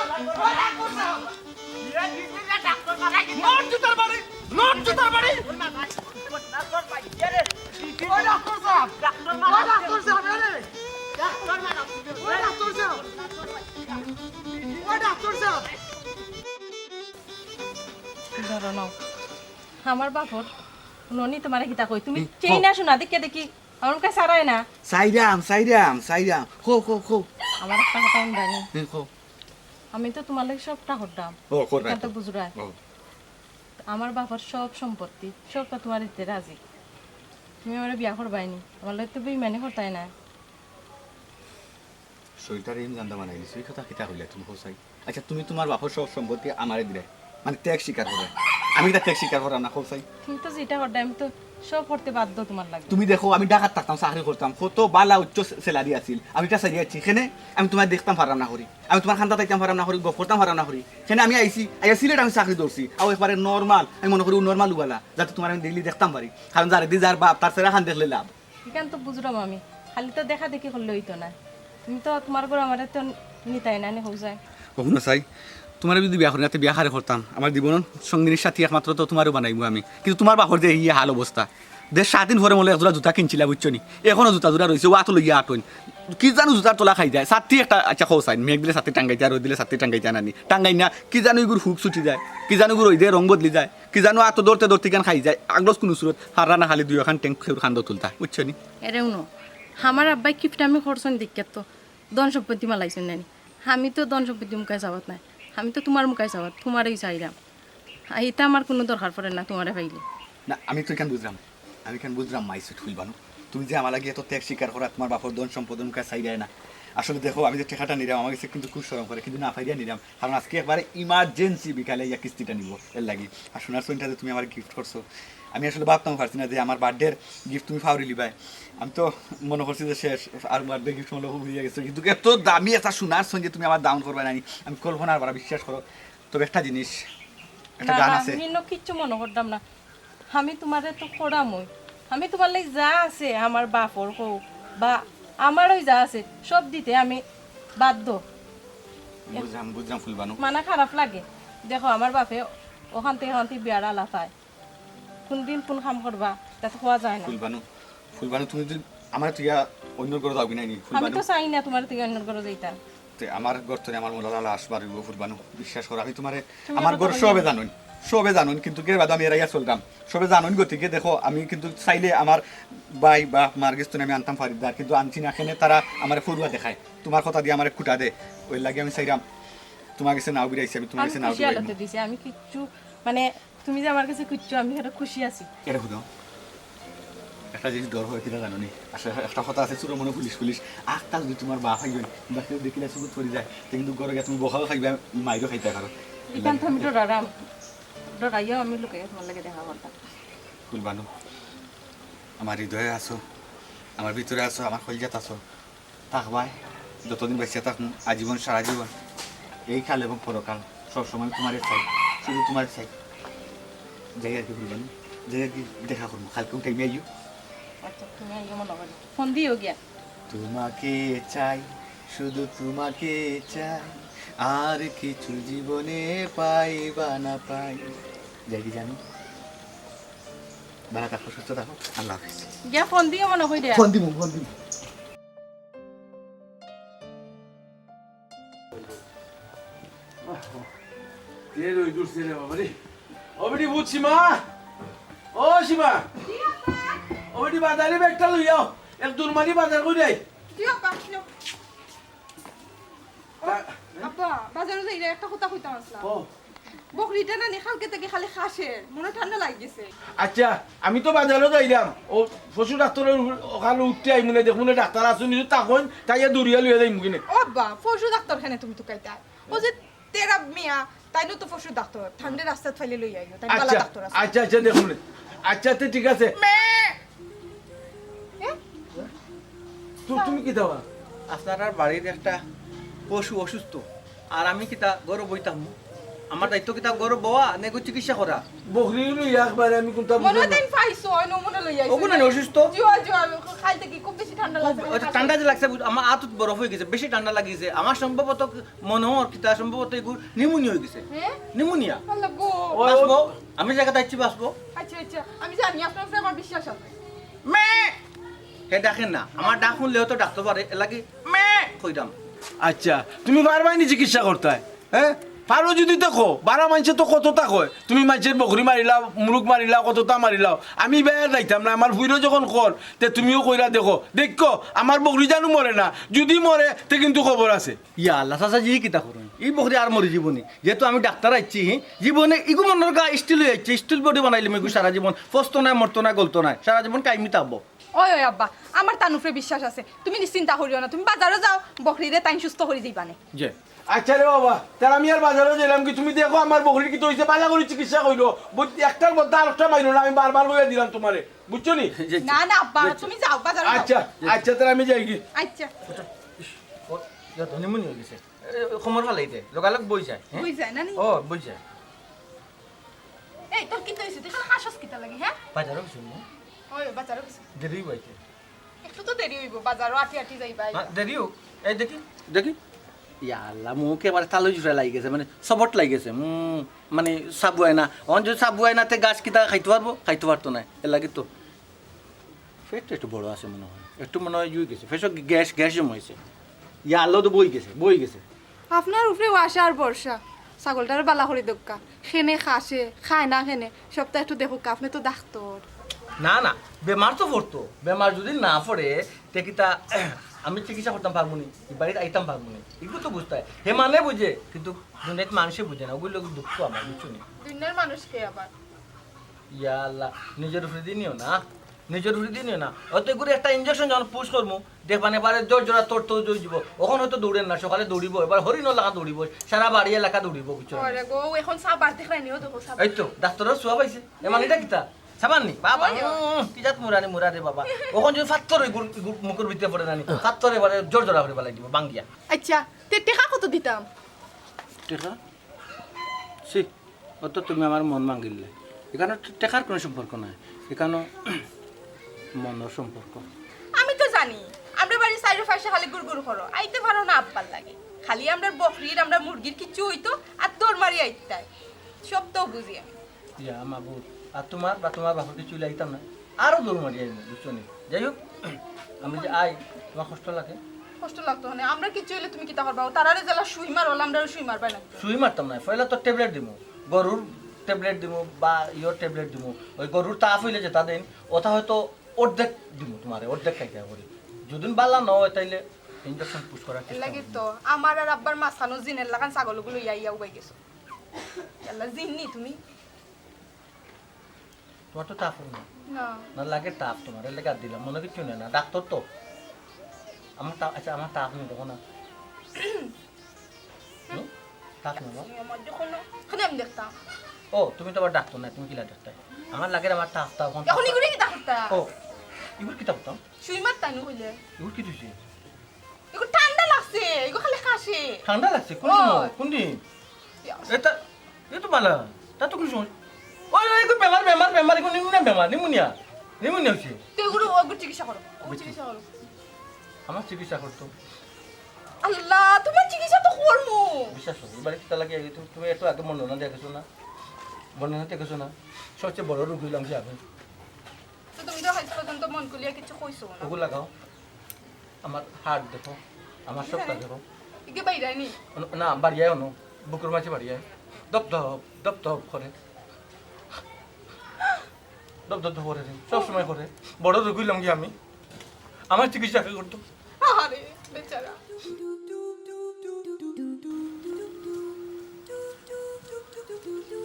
ও ডাক্তার সাহেব। নট জুতার বাড়ি, নট জুতার বাড়ি। ও ডাক্তার সাহেব, ও ডাক্তার সাহেব, আরে। ও ডাক্তার সাহেব, ও ডাক্তার সাহেব। ধরো নাও, আমার বাপর ননি তোমারে কিতা কই, তুমি হুম, চেই না শোনা, দেখে দেখি, আমার মুখে সারায় না। সাইরাম, সাইরাম, সাইরাম। খো, খো, খো। আমার একটা কথা শুনবানি। হুম, খো। আমি তো তোমার লাগি সবটা করতাম। ও, করবায় তো। বুঝরায়। ও। আমার বাপর সব সম্পত্তি, সবটা তোমার দিতে রাজি। তুমি আমারে বিয়া করবায় নি, আমার লগে তো বেইমানি করতায় না। শরীরটারে ইন জান্দা বানাই দিছো, এই কথা কিতা কইলা তুমি, কও চাই? আচ্ছা, তুমি তোমার বাপর সব সম্পত্তি আমারে দিলায়, মানে ত্যাগ স্বীকার কররায়। আমি কিতা ত্যাগ স্বীকার কররাম না, কও চাই? তুমি তো যেটা কররায়, আমি তো সব করতে বাধ্য তোমার লাগি। তুমি দেখো, আমি ঢাকাত থাকতাম, চাকরি করতাম, কত বালা উচ্চ স্যালারি আছিল, আমি ইটা ছাড়িয়া আইছি। কেনে আমি তোমারে দেখতাম পাররাম না করি, আমি তোমার কান্দাত আইতাম পাররাম না করি, গফ করতাম পাররাম না করি। কেনে আমি আইছি, আইয়া সিলেট আমি চাকরি ধরছি, আও একবারে নরমাল, আমি মনে করি ও নরমাল উবালা, যাতে তোমারে আমি ডেইলি দেখতাম পারি। কারণ যারেদি যার বাপ, তার চেহারা খান দেখলে লাভ। ইখান তো বুঝরাম আমি, খালি তো দেখা দেখি করলে অইতো না। তুমি তো তোমার ঘরো আমারে তো নিতায় না নি, কও চাই। ও হুনো চাই, তোমারে যদি বিয়া করি না, তে বিয়া কারে করতাম? আমার জীবন সঙ্গিনীর সাথী একমাত্র তো তোমারেউ বানাইমু আমি। কিন্তু তোমার বাপর যে এই হাল অবস্থা, দেড় সাত দিন পরে মনে অয় এক জোড়া জুতা কিনছিলা, বুঝছো নি? এখনো জুতা জোড়া রইছে, অউ আতো লইয়া আটইন। কি জানো জুতার তলা খাই যায়, ছাতি একটা, আচ্ছা, কও চাই, মেঘ দিলে ছাতি টাঙ্গাইতা, রইদ দিলে ছাতি টাঙ্গাইতা না নি? টাঙ্গাই না, কি জানো ইগুর হুক ছুটি যায়, কি জানো ইগুর রইদে রং বদলি যায়, কি জানো আতো ধরতে ধরতে ইখান খাই যায়, আগলস কুনু সুরত, হাররা না খালি দুইওখান টেংক খেউর কান্দো তুলতা, বুঝছো নি? এরে হুনো, আমার আব্বায় কিপটামি করছইন দেখিয়া তো ধন সম্পত্তি মালাইছইন না নি। আমি তো ধন সম্পত্তি মুখায় চাওয়াত নায়, আমি তো তোমার মুখায় চাওয়াত, তোমারেউ চাইরাম। আর ইতা আমার কুনু দরকার পড়ে না তোমারে পাইলে। না, আমি তো ইখান বুঝরাম, আমি ইখান বুঝরাম, my sweet ফুলবানু। তুমি যে আমার লাগি এত ত্যাগ স্বীকার কররায়, তোমার বাপর ধন সম্পদর মুখায় চাইরায় না। আসলে দেখো, আমি যে টেকাটা নিরাম, আমার গেছে কিন্তু খুব শরম করে, কিন্তু না পাইরায় নিরাম, কারণ আজকে একবারে emergency বিকালে ইয়া কিস্তিটা নিবো, এর লাগি। আর সোনার চেইনটা যে তুমি আমারে gift করছো, আমি আসলে ভাবতাম পারছি না যে আমার birthday-র gift তুমি ফাউরি লিবায়। আমি তো মনে করছি যে শেষ, আর birthday gift মনে হয় ভুলিয়া গেছো, কিন্তু এত দামি একটা সোনার চেইন যে তুমি আমারে দান করবায় না নি, আমি কল্পনার বারা, বিশ্বাস করো। তবে একটা জিনিস, একটা না, গান না, আছে। আমি ইনো কিচ্ছু মনে করতাম না। আমি তোমারে তো করামই। আমি তোমার লাগি যা আছে, আমার বাপর কউক বা আমারউ যা আছে, সব দিতে আমি বাধ্য। বুঝলাম, বুঝলাম ফুলবানু। মানে খারাপ লাগে। দেখো, আমার বাপে অখান থাকি, অখান থাকি বিয়ার আলাপ আয়। কুনদিন কুন কাম করবা, ইতা তো কওয়া যায় না। ফুলবানু, ফুলবানু, তুমি যদি আমারে থইয়া অইন্যর ঘরো যাওগি নায় নি, আমি ফুলবানু? তো চাই না তোমারে থইয়া অইন্যর ঘরো যাইতাম। তে আমার ঘর থনে আমার মৌলার আলা আসবার অইবো, ফুলবানু। বিশ্বাস করো, আমি তোমারে, তুমি আমার কথা ঘর কইও সবে না। জানইন, সবে জানইন, কিন্তু কে বাদে আমি এড়াইয়া চলরাম। সবে জানইন, গতিকে দেখো, আমি কিন্তু চাইলে আমার ভাই বা মার গেছ থনে আমি আনতাম পারি, আর কিন্তু আনছি না, কেনে তারা আমারে ফড়ুয়া দেখায়, তোমার কথা দি আমারে খুটা দেয়, অউ লাগি আমি চাইরাম তোমার গেছে নাও বিরাইছি, আমি তোমার আমি গেছে নাও খুশি বিরাইমু। হালতে দিছি, আমি কিচ্ছু, মানে, তুমি যে আমার কাছে খুঁজছো, আমি সেটা খুশি আছি। এটা হুনো, একটা জিনিস ডর হয় কিনা জানো নি? আসলে একটা কথা আছে, চুরো মনো পুলিশ পুলিশ। আখতা যদি তুমার বাপ অইন, বা কেউ দেখিলে চকুত পড়ি যায়, তে কিন্তু ঘরো গিয়া তুমি বকাও খাইবা, মাইরও খাইতা পারো। ইখান তো আমি ডরাইরাম, ডরাইয়াও আমি লুকাইয়া তুমার লগে দেখা করতাম। ফুলবানু, আমার হৃদয়ে আছো, আমার ভিতরে আছো, আমার কলিজাত আছো। থাকবায়, যতদিন বাঁচিয়া থাকমু, আজীবন, সারা জীবন, এই কাল এবং পরকাল, সব সময় তুমারে চাই, শুধু তুমারে চাই। যাই আর কি, ফুলবানু, যাই আর কি, দেখা করমু, কালকে টাইমে আইও। আচ্ছা, তুমি আইও মনে করো, ফোন দিও গিয়া। তোমাকে চাই, শুধু তোমাকে চাই, আর কিছু জীবনে পাই বা না পাই। যাই কি জানো, ভালা থাকো, সুস্থ থাকো, আল্লাহ হাফিজ। গিয়া ফোন দিও মনে করি। ফোন দিমু, ফোন দিমু। এ রইদুর ছেলে বাবা রে। ও বেটি, বুঝছি মা। ও সীমা। ও বেটি, বাজারে ব্যাগটা লইয়াও। এক দুরমারি বাজার করি আই। জি আব্বা, জি। তা- আব্বা, বাজারো যাইরা একটা কথা কইতাম আছলাম। ও। বকরিটা না নি কালকে থাকি খালি খাসের, মনো ঠান্ডা লাগি গেছে। আচ্ছা, আমি তো বাজারো যাইরাম, ও পশু ডাক্তারর ওখানো উঠতে আইমুনে, দেখমুনে ডাক্তার আছইন নি, তা কইন, তাইয়া দৌড়িয়া লইয়া যাইমু কিনে। ও আব্বা, পশু ডাক্তার কেনে তুমি তুকাইতায়? ও যে তেরা মিয়া, তাইনও তো পশু ডাক্তার, ঠান্ডা রাস্তাত ফাইলে লইয়া আইও, তাইন ভালা আচ্ছা, ডাক্তার আছে। আচ্ছা, আচ্ছা, দেখমুনে। আচ্ছা, তে ঠিক আছে। মে। এ? তু-, তুমি কিতা বা? আপনারার বাড়ির একটা পশু অসুস্থ, আর আমি কিতা ঘরো বইতাম? আমার দায়িত্ব কিতা ঘরো বওয়া, নে গো চিকিৎসা করা? বকরি লইয়া একবারে আমি কুনটা মনে বুঝলাম হয় না। তাইন পাইছো, ওই নমুনা লইয়া আইছে। ওগুন না অসুস্থ? জি, জি, খাইতে কি খুব বেশি ঠান্ডা খুব, লাগছে? ওই তো ঠান্ডা যে লাগছে, বুঝ-, আমার আতত বরফ অই গেছে, বেশি ঠান্ডা লাগিছে। আমার সম্ভবত মনে হয় কিতা সম্ভবত এগুর নিউমোনিয়া অই গেছে। হ্যাঁ? নিউমোনিয়া। আল্লাহ গো। ওই, ওই বাঁচবো, আমি জায়গাতে আইছি বাঁচবো। আচ্ছা, আচ্ছা, আমি জানি আপনার উপরে আমার বিশ্বাস আছে। মে! হে ডাকে না, আমার ডাক শুনলেও তো ডাকতে পারে, এর লাগি মে! কইরাম। আচ্ছা, তুমি পারবায় নি চিকিৎসা করতায়? হ্যাঁ? পারো যদি তো কও, বারা মানষে তো কততা কয়, তুমি মানষর বকরি মারিলাও, মুরুগ মারিলাও, কততা মারিলাও। আমি বেয়া যাইতাম না, আমার ফুইরও যখন কর, তে তুমিও কইরা দেখো। দেখো, আমার বকরি জানু মরে না, যদি মরে, তে কিন্তু খবর আছে। ইয়া আল্লাহ, চাচাজি, ই কিতা করইন? ই বকরি আর মরি জীবনে। যেহেতু আমি ডাক্তার আইছি, হি, জীবনে ইগু মনর গা steel অই আইছে, steel body বানাইলিমু ইগু সারা জীবন। ফসতো নায়, মরতো নায়, গলতো নায়, সারা জীবন কাইমি থাকবো। ওই, ওই আব্বা, আমার তান উপরে বিশ্বাস আছে, তুমি নিশ্চিন্তা করিও না, তুমি বাজারো যাও, বকরিরে তাইন সুস্থ করি দিবানে। জি। আচ্ছা রে বাবা, তার আমি আর বাজারো যাইলাম কি? তুমি দেখো আমার বকরির কিতা অইছে, ভালা করি চিকিৎসা করিও। বুঝ-, একটার মধ্যে আরেকটা মাইরো না, আমি বারবার কইয়া দিলাম তুমারে, বুঝছো নি? জি, জি। না, না আব্বা, জি, জি। তুমি যাও, বাজারো যাও। আচ্ছা, আচ্ছা, তার আমি যাই কি? আচ্ছা। ইস, ও, ইয়া তো নিমুনি অই গেছে। এ, কোমর ফালাই দে, লগালগ বই যায়, হ্যাঁ? বই যায় না নি? ও, বই যায়। এই, তোর কিতা অইছে? তুই খালি হাসস কিতা লাগি, হ্যাঁ? বাজারো গেছো না? ওই, বাজারো গেছি। দেরি অইবো আইতে। একটু তো দেরি অইবো, বাজারো আটি আটি যাইবায়। হ্যাঁ, দেরি হোক। এই দেখি, দেখি। ইয়া আল্লাহ, মুখ এবারে তালু জুড়া লাগি গেছে, মানে, সবট লাগি গেছে। উম, মানে, সাবু আয় না। অখন যদি সাবু আয় না, তে গাছ কিতা খাইতে পারবো? খাইতে পারতো না। এর লাগি তো। পেটটা একটু বড় আছে মনে হয়, একটু মনে হয় ইয়ে গেছে, পেশো গ্যাস, গ্যাস জমা হয়েছে। ইয়া আল্লাহ তো বই গেছে, বই গেছে। আপনার উপরেও আশা আর ভরসা, ছাগলটারে বালা করি দক্কা, খেনে খাসে, খায় না খেনে, সবটা একটু দেখুক, আপনি তো ডাক্তার। না, না, বেমার তো পড়তো, বেমার যদি না পড়ে, তে কিতা আমি চিকিৎসা করতাম পারমু নি, ই বাড়িত আইতাম পারমু নি, এগুলো তো বুঝতে হয়। হে মানে বুঝে, কিন্তু দুনিয়াত মানুষে বুঝে না, ওগুলো দুঃখ আমার, বুঝছো নি? দুনিয়ার মানুষ কে আবার? ইয়া আল্লাহ, নিজর উপরে দি নিও না, নিজর উপরে দি নিও না। অত করে একটা ইঞ্জেকশন যখন পুশ করমু, দেখবা না, এবারে জোর জোড়া তোর তো জয় দিব। অখন হয়তো দৌড়ের না, সকালে দৌড়িব, এবার হরিণর লাখান দৌড়িব, সারা বাড়ি এলাকা দৌড়িব, বুঝছো না? ওরে গো, অখন সাপ বার দেখলাই নিও, দেখো সাপ। এই তো, ডাক্তারর সোয়াব আইছে। এ মানে এটা কিতা? সাবান নি? বাবা, ওই। উম, কি জাত মুরানি মুরা রে বাবা। অখন যদি ফাত্তর ওই গুর-, গুর-, মুখর ভিতরে পড়ে না নি, ফাত্তর এবারে জোর জোড়া করে বালাই দিব, বাঙ্গিয়া। আচ্ছা, তে টেকা কত দিতাম? টেকা? ছি, অত তুমি আমার মন ভাঙিলে। এখানো টেকার কোনো সম্পর্ক নাই, এখানো মনর সম্পর্ক। আমি তো জানি, আমরা বাড়ি চাইরো পাশে খালি গুড় গুড় করো, আইতে পারো না আব্বার লাগে। খালি আমরা বকরির, আমরা মুরগির কিচ্ছু হইতো, আর দৌড় মারি আইতায়। সব তো বুঝি আমি। ইয়া মাবুদ, আর তোমার বা তোমার বাপর কিছু লাইতাম না, আরো দৌড় মারি আইবো, বুঝছো নি? যাই হোক, আমি যে আই, তোমার কষ্ট লাগে? কষ্ট লাগতো না, আমরা কিচ্ছু হইলে তুমি কিতা করবা? তারারে জেলা সুই মার, ওলা আমরা সুই মারবাই না। সুই মারতাম না, পয়লা তো ট্যাবলেট দিমু, গরুর ট্যাবলেট দিমু বা ইয়র ট্যাবলেট দিমু। ওই গরুর তাপ হইলে যেটা দেন, ওটা হয়তো অর্ধেক দিমু তোমারে, অর্ধেক খাইতে হবে। যদি বালা না হয়, তাইলে ইঞ্জেকশন পুশ করার চেষ্টা লাগে করবো। তো আমার আর আব্বার মাঝখানো জিনের লাখান ছাগলগুলো ইয়া ইয়া উবাই গেছো। আল্লাহ, জিন নি তুমি? তোমার তো তাপ না। না। না লাগে তাপ তোমার, এর লাগি আর দিলাম, মনো কিচ্ছু নেই না, ডাক্তার তো। আমার তাপ, আচ্ছা, আমার তাপ নেই, দেখো না। হুম? তাপ নেই আমার। আমার যখন না, খালি আমি দেখতাম। ও, তুমি তো আবার ডাক্তার না, তুমি কিলা ডাক্তার? আমার লাগে আমার তাপ, তাপ, এখন এখন তাপ। ইগুলি কিতা করতা? ও, ইগুলি কিতা করতাম? সুই মারতা নু কইলে। ইগুলি কি দিছে? ইগু ঠান্ডা লাগছে, ইগু খালি কাশে। ঠান্ডা লাগছে? কোন সময়? কোন দিন? ইয়া। এটা, এ তো বালা। তা তো কোনো সময়। ওই, ওই, ইগু বেমার, বেমার, বেমার, ইগু নিউমোনিয়া বেমার, নিউমোনিয়া। নিউমোনিয়া হইছে। তো ইগুর, ইগুর চিকিৎসা করো, ইগুর চিকিৎসা করো। আমার চিকিৎসা করতো। আল্লাহ, তোমার চিকিৎসা তো করমু। বিশ্বাস করো, এবারে কিতা লাগে, তুমি, তুমি একটু আগে বর্ণনা দেখেছো না? বর্ণনা দেখেছো না? সবচেয়ে বড় রোগ হইলাম যে আমি। তো তুমি তো আজ পর্যন্ত মন খুলিয়া কিছু কইছো না। ওগু লাগাও। আমার হার্ট দেখো, আমার সবটা দেখো। ইগে বাইরানি? না, বাড়িয়ায় অনো, বুকুর মাঝে বাড়িয়ায়। দপ দপ, দপ দপ করে। দপ দপ দপ করে রে, সব সময় করে। বড় রোগ হইলাম কি আমি? আমার চিকিৎসা কে করতো? আরে, বেচারা।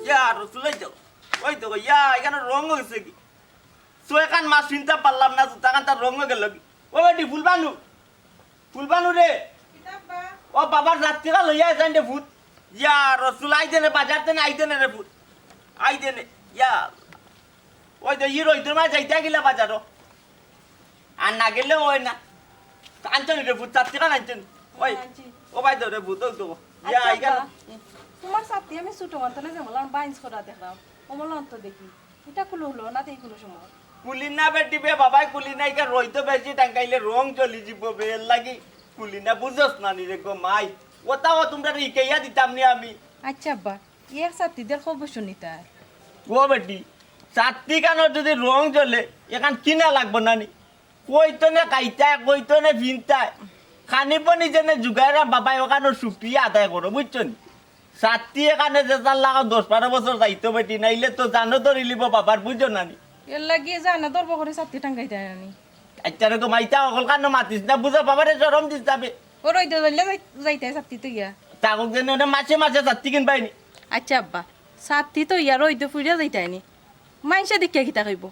ইয়া, রসুলাই যাও। ওই তো, ইয়া, এখানে রং হইছে কি? ছয়খান মাস চিনতে পারলাম না, জুতাখান তার রং হয়ে গেল কি? ও বেটি, ফুলবানু, ফুলবানু রে। কিতা আব্বা? ও বাবার রাত্রিকাল হইয়া যান রে ফুত। ইয়া রসুল, আই দেনে বাজার দেনে, আই দেনে রে ফুত। আই দেনে, ইয়া। ওই তো, ই রইদুর মাঝে যাইতে গেলে বাজারও। আর না গেলে হয় না। আনছনি রে ফুত, রাত্রিকাল আনছনি। ওই, আনছি। ও ভাই তো রে ফুত, ওই তো। ইয়া, আচ্ছা, আই গেল। আব্বা, তোমার সাথে আমি ছোট মানতে না যেমন বাইন্স করা দেখলাম, অমল অন্ত দেখি। ইটা কুলো হলো না, তাই কুলো সময়। কুলি না বেটি বে, বাবাই কুলি না, ইকা রইদো বেশি টাঙ্গাইলে রং জ্বলি যিবো বে, এর লাগি কুলি না, বুঝছস না নি রে গো মাই। ওটাও তোমরা ইকাইয়া দিতাম নি আমি। আচ্ছা আব্বা, এক ছাত্রীদের খবর শুনি তার। ও বেটি, ছাত্রী কানো যদি রং জ্বলে, এখান কিনা লাগবো না নি? কইতো নে খাইতায়, কইতো নে ফিনতায়। খানি পানি যেনে জুগাইরা বাবাই ওখানো সুপিয়া আদায় করো, বুঝছো নি? ছাত্রী এখানে যে তার লাগা দশ বারো বছর যাইতো বেটি, নাইলে তো জানো ধরিলিব বাবার, বুঝো না নি? এর লাগি জানো ধরবো করে ছাত্রী টাঙ্গাইতে আনি। আচ্ছা রে গো মাইতা, অকল কানো মাতিস না, বুঝো বাবারে শরম দিস যাবে। ও রইদে ধরলে যাই-, যাইতে ছাত্রী তো ইয়া। তাকক যেন ওটা মাসে মাসে ছাত্রী কিনবাই নি। আচ্ছা আব্বা, ছাত্রী তো ইয়া রইদে ফুরিয়া যাইতে আনি। মাইনষে দেখিয়া কিতা কইবো?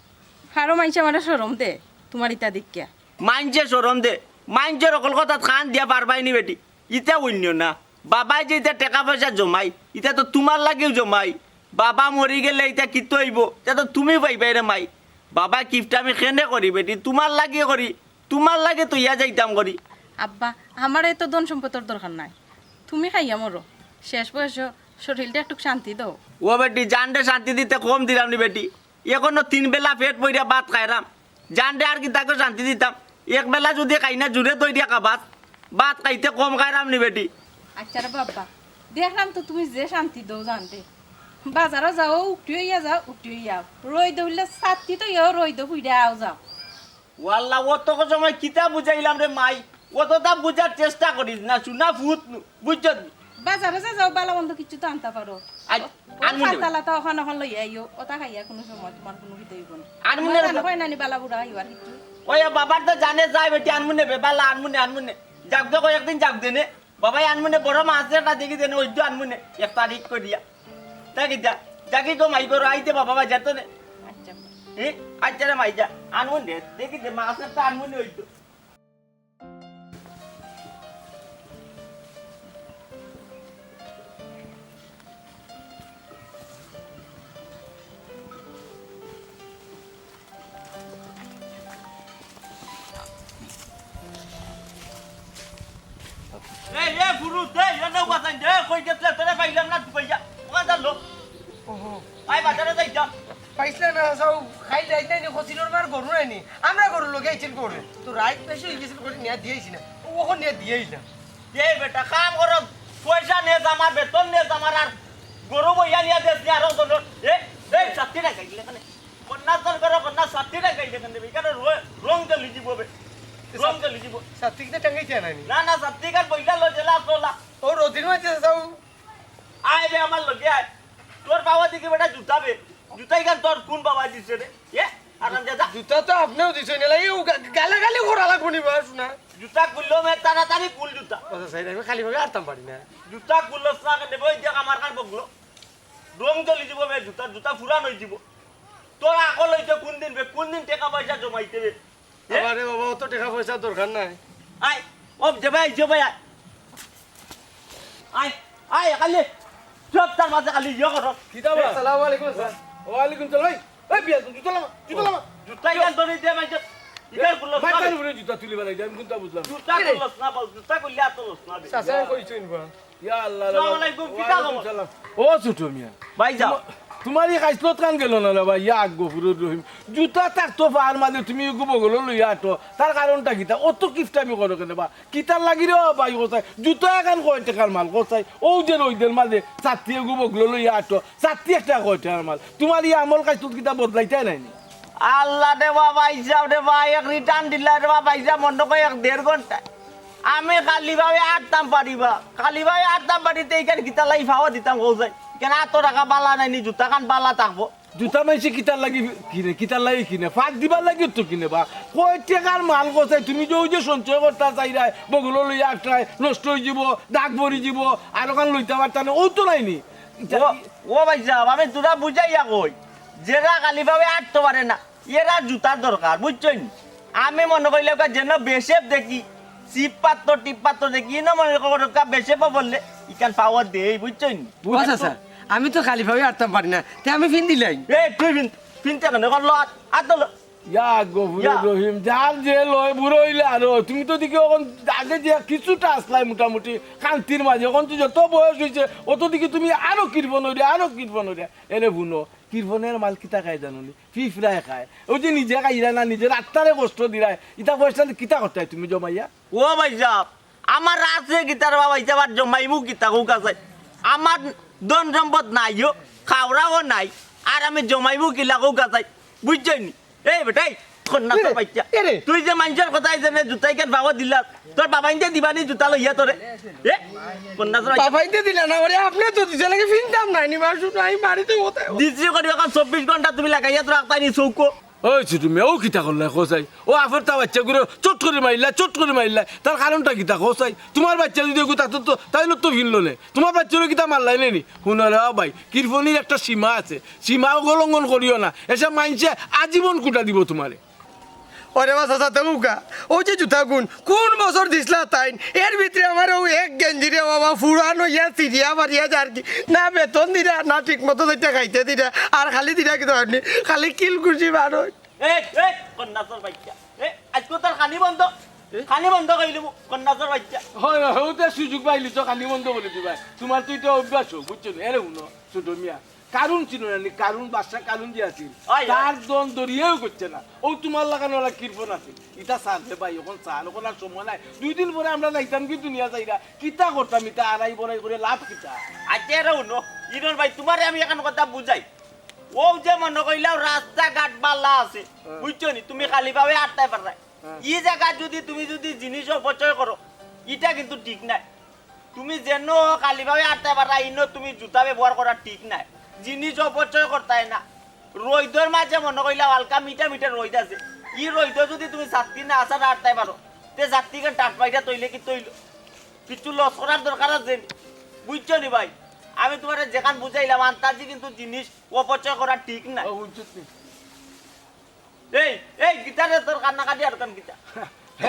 হারো মাইনষে আমারে শরম দে, তোমার ইতা দেখিয়া। মাইনষে শরম দে, মাইনষর অকল কথাত কান দিয়া পারবাই নি বেটি। ইতা অইন্য না। বাবাই যে ইতা টেকা পয়সা জমাই, ইতা তো তোমার লাগিও জমাই। বাবা মরি গেলে ইতা কিতা অইবো? ইতা তো তুমি পাইবায় রে মাই। বাবায় কিপটা আমি কেনে করি বেটি, তোমার লাগি করি, তোমার লাগি তইয়া যাইতাম করি। আব্বা, আমার এত ধন সম্পদর দরকার নাই, তুমি খাইয়া মরো, শেষ বয়সো শরীলটা একটু শান্তি দেও। ও বেটি, জানরে শান্তি দিতে কম দিলাম নি বেটি, এখনো তিন বেলা পেট ভরিয়া ভাত খাইরাম, জানরে আর কিতাকে শান্তি দিতাম? এক বেলা যদি খাই না, জুরে দই দিয়া খাবাস, ভাত খাইতে কম খাইরাম নি বেটি। আচ্ছা রে বাবা, দেখলাম তো তুমি যে শান্তি দেও জানরে। বাজারো যাও, উঠি অইয়া যাও, উঠি অইয়া আও। রইদো উঠলে ছাত্তি তো ইয়েও রইদো ফুইরা আও যাও। ওয়াল্লা, অত সময় কিতা বুঝাইলাম রে মাই, অতটা বুঝার চেষ্টা করিস না, শুনা ফুত নু, বুঝছত নি? বাজারো যে যাও, বালা মন্দ কিছু তো আনতা পারো। আই, ও, ও আনমু নে। খাতা লাতা ওখান ওখান লইয়া আইও, ওটা খাইয়া কোনো সময় তোমার কোনো কিতা অইবো না। আনমু নে রে। জানো কয় নানি বালা বুড়া আইবার কিছু। ওই বাবার তো জানে যায় বেটি, আনমু নে বে, বালা আনমু নে, আনমু নে। যাক তো কয়েকদিন যাক দেনে। বাবাই আনমু নে, বড় মাছ একটা দেখি দেনে, ওই তো আনমু নে, এক তারিখ করিয়া। দেখি যা, যাকি গো মাই করো, আইতে বাবা বাজার তো নে। আচ্ছা। এ, আচ্ছা রে মাই যা, আনমু নে, দেখি দে, মাছ একটা আনমু নে, ওই তো। এই, এ, ফুরুত, এই, এ, নৌকা চাইন দে, কই গেছলে, তোরে পাইলাম না, তুই পাইয়া, ওখান যা লো। ওহো। আই, বাজারে যাই, যা। পাইছলা না, চাও, খাইল রাইত নাই নি, কচিলর মার গরু নাই নি, আমরা গরু লগে আইছিল গরু। তো রাইত বেশি হয়ে গেছিল, করে নিয়ে দিয়ে আইছি না। ও, ওখান নিয়ে দিয়ে আইলাম। এ বেটা, কাম করো, পয়সা নে জামার, বেতন নে জামার, আর গরু বইয়া নিয়া দেস নি আরো জনর। এ, এই, ছাত্তি না খাইলে কেনে? কন্যা তোর ঘরে কন্যা ছাত্তি না খাইলে কেনে? এখানে রো-, রং জ্বলি দিব বে। রং জ্বলি দিব। ছাত্তি কিতা টাঙ্গাইতে আনানি? না, না, ছাত্তি কার বইলা লো, জেলা তোলা। ও, রোদির মাঝে যাও। আয় বে আমার লগে আয়। তোর বাবা দিকে বেটা জুতা বে। জুতা ইখান তোর কোন বাবা দিছে রে? এ? আরাম দাদা। জুতা তো আপনেও দিছইন, এলা ইউ গা-, গালাগালি করা লাগবো নি বা, শুনা? জুতা খুললো মে, তাড়াতাড়ি খুল জুতা। আচ্ছা, স্যার, আমি খালি ভাবে আরতাম পারি না। জুতা খুললো না, কেন দেবো, এই দেখ আমার কান বগলো। রং জ্বলি দিব মে, জুতা, জুতা ফুরান হয়ে দিব। তোর আকল অইছে কোন দিন বে, কোন দিন টেকা পয়সা জমাইতে বে? এ? আরে বাবা, অত টেকা পয়সা দরকার নাই। আয়, ও যে ভাই, যে ভাই, আয়। আয়, আয়, খালি সব তার মাঝে খালি ইয়ে করো। কিতা বা? আসসালামু আলাইকুম স্যার। ওয়ালাইকুম সালাম। এই, এই বিয়া, জুতা লামা, জুতা লামা। জুতা ইখান ধরে দে ভাই, ইখান খুলস না। মাথার উপরে জুতা তুলি বালাই দে, আমি কোনটা বুঝলাম না। জুতা খুলস না, বাবু, জুতা খুললে আর তুলস না বে। চাচা কইছইন বা। ইয়া আল্লাহ, আসসালামু আলাইকুম, কিতা খবর? সালাম। ও ছোট মিয়া। ভাই যাও। তোমার, তোমার ই খাইছলত খান গেল না রে ভাই, ইয়া গফুরুর রহিম। জুতা থাকতো পার মাঝে তুমি এগু বগলো লইয়া আটো, তার কারণটা কিতা? অত কিফটামি করো কেনে বা? কিতার লাগি রে ভাই কছাই? জুতা এখান কয় টেকার মাল কছাই? ও যে রইদের মাঝে ছাত্তি এগু বগলো লইয়া আটো, ছাত্তি একটা কয় টেকার মাল? তোমার ই আমল খাইছলত কিতা বদলাইতায় নাইনি? আল্লাহ রে বাবা, হিসাব রে বা, এক return দিলা রে বাবা, হিসাব মনে কয় এক দেড় ঘন্টা। আমি খালি ভাবে আটতাম পারি বা, খালি ভাবে আটতাম পারি, তে ইখান কিতার লাগি ফাওয়া দিতাম কও চাই। কেনে আতো রাখা বালা নাইনি, জুতা খান বালা থাকবো। জুতা মাইনষে কিতার লাগি কিনে, কিতার লাগি কিনে, ফাঁক দিবার লাগি তো কিনে বা। কয় টেকার মাল কছাই, তুমি যে ওই যে সঞ্চয় করতা চাইরায়, বগলো লইয়া আটরায়, নষ্ট অই যিবো, দাগ ভরি যিবো, আর ওখান লইতা পারতা না, ও তো নাইনি। ও, ও ভাই সাহেব, আমি তোরা বুঝাইয়া কই, যেরা খালি ভাবে আটতো পারে না, এরা জুতার দরকার, বুঝছইন? আমি মনে করিলাম যেন বেশেপ দেখি, চিপ পাত্র, টিপ পাত্র দেখি, ইনো মনে করো বেশেপ বললে, ইখান পাওয়ার দেই, বুঝছইন? ও চাচা, আমি তো খালি পায়ে আটতাম পারি না, তে আমি ফিন দিলাই। এ, তুই ফিন, ফিনতে কেন? এখন ল, আত, আত ল। ইয়া গফুর ইয়া। রহিম, যার যে লয় বুড়ো অইলে আরো। তুমি তো দেখি এখন আগে যে কিছুটা আসলাই মোটামুটি কান্তির মাঝে, এখন তো যত বয়স অইছে, অত দেখি তুমি আরো কৃপণ অইরে, আরো কৃপণ অইরে। এরে বুনো, কৃপণের মাল কিতা খায় জানো নি? ফিফড়ায় খায়। ওই যে নিজে খাইরা না, নিজের আত্মারে কষ্ট দিরায়, ইতা পয়সা কিতা করতায় তুমি জমাইয়া? ও ভাই সাহেব, আমার আছে কিতার বাবা, ইতা আবার জমাইমু কিতা কউক্কা চাই? আমার ধন সম্পদ নাইও, খাওরাও নাই, আর আমি জমাইমু কিলা কউক্কা চাই, বুঝছইন নি? এই বেটাই, কন্যাসর বাচ্চা, এরে। তুই যে মাইনষর কথায় যেনে জুতা ইখান বাবা দিলাস, তোর বাবাইন্তে দিবানি জুতা লইয়া তোরে? এ, কন্যাসর বাচ্চা। বাবাইন্তে দিলা না, ওরে আপনে তো দিছে লাগে ফিনতাম নাই, নি মাসু নাই, বাড়িতে কোথায়? দিছি করি, এখন চব্বিশ ঘন্টা তুমি লাগাইয়া তো রাখতায় নি চউখো। ওই ছোট মিয়া, ও কিতা করলা কছাই? ও আফরতা বাচ্চাগুরে চট করি মারিলা, চট করি মারিলা। তার কারণটা কিতা কছাই? তোমার বাচ্চা যদি এগু থাকতো তো, তাইলে তো ফিনলো নে। তোমার বাচ্চারে কিতা মারলায় নে নি? হুনো রে ভাই, কৃপণের একটা সীমা আছে। সীমা লঙ্ঘন করিও না। এসব মাইনষে আজীবন কুটা দিবো তোমারে। ওরে বা চাচা, তে বুকা, ওই যে জুতাগুন, কোন বছর দিছলা তাইন? এর ভিতরে আমার ও এক গেঞ্জিরে বাবা, ফুরান অইয়া, ছিড়িয়া, ফাড়িয়া যার কি। না বেতন দিরা, না ঠিক মতো দুইটা খাইতে দিরা, আর খালি দিরা কিতা জানি, খালি কিল খুশি বারো। এই, এই, কন্যাসর বাচ্চা। এ, আজকে তোর খানি বন্ধ। এ? খানি বন্ধ কইলি মু, কন্যাসর বাচ্চা। হয়, হয়, ওটা সুযোগ পাইলি তো খানি বন্ধ করি দিবায়। তোমার তো ইটা অভ্যাস, বুঝছো নি? এরে হুনো, ছোট মিয়া। কারুন চিনো না নি? কারুন, বাদশা কারুন যে আছিল। অয়, অয়। তার ধন দরিয়াও করছে না। ও তোমার লাখান ওলা কৃপণ আছে। ইটা চান রে ভাই, অখন চান, অখন আর সময় নাই। দুই দিন পরে আমরা যাইতাম কি দুনিয়া যাইরা? কিতা করতাম ইতা আড়াই বড়াই করে লাভ কিতা? আচ্ছা, এরে হুনো, ইরন ভাই, তোমারে আমি এখান কথা বুঝাই। ও যে মনে কইলাও রাস্তাঘাট বালা আছে, হ্যাঁ। বুঝছো নি? তুমি খালি পায়ে আটতায় পাররায়। হ্যাঁ। ই জাগাত যদি তুমি যদি জিনিস অপচয় করো, ইটা কিন্তু ঠিক নায়। তুমি যেন খালি পায়ে আটতায় পাররায়, ইনো তুমি জুতা ব্যবহার করা ঠিক নায়। জিনিস অপচয় করতায় না। রইদর মাঝে মনে কইলাও হালকা মিঠা মিঠা রইদ আছে। ই রইদো যদি তুমি ছাত্তি না আসার আটতায় পারো, তে ছাত্তিখান টাট পাইরা তইলে কি তইল? কিছু লস করার দরকার আছে নি? বুঝছো নি ভাই? আমি তোমারে যেখান বুঝাইলাম, আন্তাজি কিন্তু জিনিস অপচয় করা ঠিক না। ও, বুঝছি। এই, এই, কিতারে তোর কান্নাকাটি আর কান কিতা?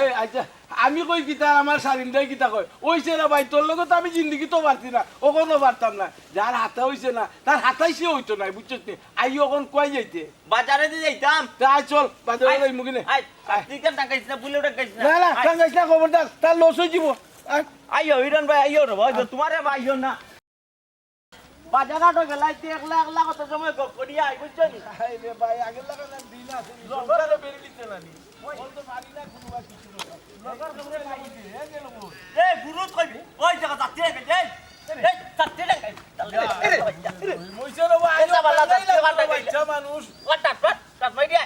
এই, আচ্ছা, আমি কই কিতা, আমার শালিন্দায় কিতা কয়? অইছে না ভাই, তোর লগে তো আমি জিন্দেগিত পারছি না, অখনো পারতাম না। যার হাতা অইছে না, তার হাতাই সে অইতো নায়, বুঝছস নি? আই অখন কই যাইতে? বাজারেদি যাইতাম। তে আয় চল, বাজারে আয়, যাইমু কিনে। আয়, আয়। তুই কেন টাকাইস না, বুলে টাকাইস না? না, না, আয়। টাকাইস না, খবরদার, তার লস অই যিবো। আয়। আইও, হিরন ভাই, আইও রে ভাই, আয়। তোমারে ভাই, আইও না। বাজারহাটো গেলাইতে একলা একলা কত সময় গপ করিয়া আই, বুঝছো নি? আরে ভাই, আগের লাগান আর দিন আছে নি, লগর সংসারে বেরিলিতে না নি। ওই। বলতে পারি না কোনো আর কিছু না। লগর ঘুরে খাই। এ গেল বল। এ, গুরুত কইবি। ওই জায়গা যাত্রী রে, এই। এই, যাত্রী রে, এই। এরে, এরে, এরে। মইছে রে ভাই, এটা বালা যাত্রী, বালা বাচ্চা মানুষ। ও, টাট, টাট, টাট, মাই দিয়া।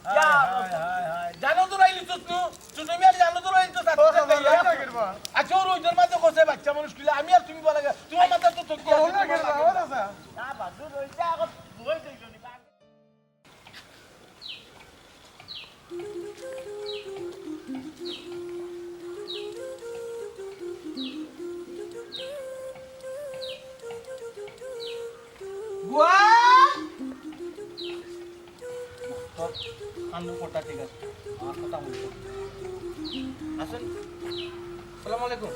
হায়, হায়, হায়, হায়। জানো তো রাইলি তো তুই, তুই তুমি আর জানো তো রাইলি তো তার ও, সাথে বাবা, রাইলি তো। আচ্ছা, ওর ওই জন্মাতে কোথায় বাচ্চা মানুষ কিলা? আমি আর তুমি বলা গেল, তোমার মাথা তো চোখ ও, আছে, না, তোমার না, লাগে না। না, না। না, বাদু রইছে, এখন দুই দুইজনই বাঘ। বুয়া! কান্দর কথা ঠিক আছে, আমার কথা মনে করো। আসেন। আসসালামু আলাইকুম।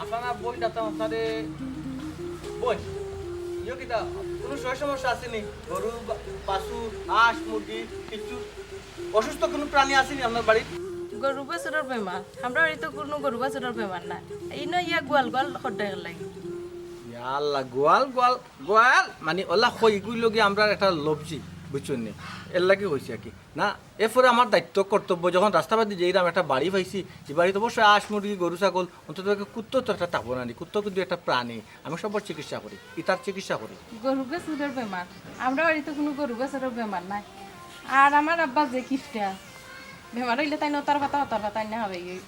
আপনারা বই দাতা আপনারে বই। ইয়ে কিতা, কোনো সয় সমস্যা আছেনি? গরু, বা-, বাছুর, হাঁস, মুরগি, কিছু অসুস্থ কোনো প্রাণী আছেনি আপনার বাড়িত? গরু বাছুরর বেমার। আমরার বাড়িত কোনো গরু বাছুরর বেমার নাই। ইনো ইয়া গোয়াল গোয়াল করতে লাগে। ইয়া আল্লাহ, গোয়াল গোয়াল, গোয়াল, মানে ওলা কই ইগুর লগে আমরার একটা লবজি, বুঝছইন নি? এর লাগি কইছি আর কি। না, এরপরে আমার দায়িত্ব কর্তব্য, যখন রাস্তাবাদি যাইরাম একটা বাড়ি পাইছি, ই বাড়িত অবশ্যই হাঁস মুরগি গরু ছাগল, অন্তত কুত্তা তো একটা থাকবো না নি, কুত্তা কিন্তু একটা প্রাণী, আমি সবর চিকিৎসা করি, ইতার চিকিৎসা করি। গরু বাছুরর বেমার, আমরার বাড়িত কোনো গরু বাছুরর বেমার নাই। আর আমার আব্বা যে কিপটা, বেমার অইলে তাইন অতার পাতা, অতার পাতা আইনা খাবাই, এই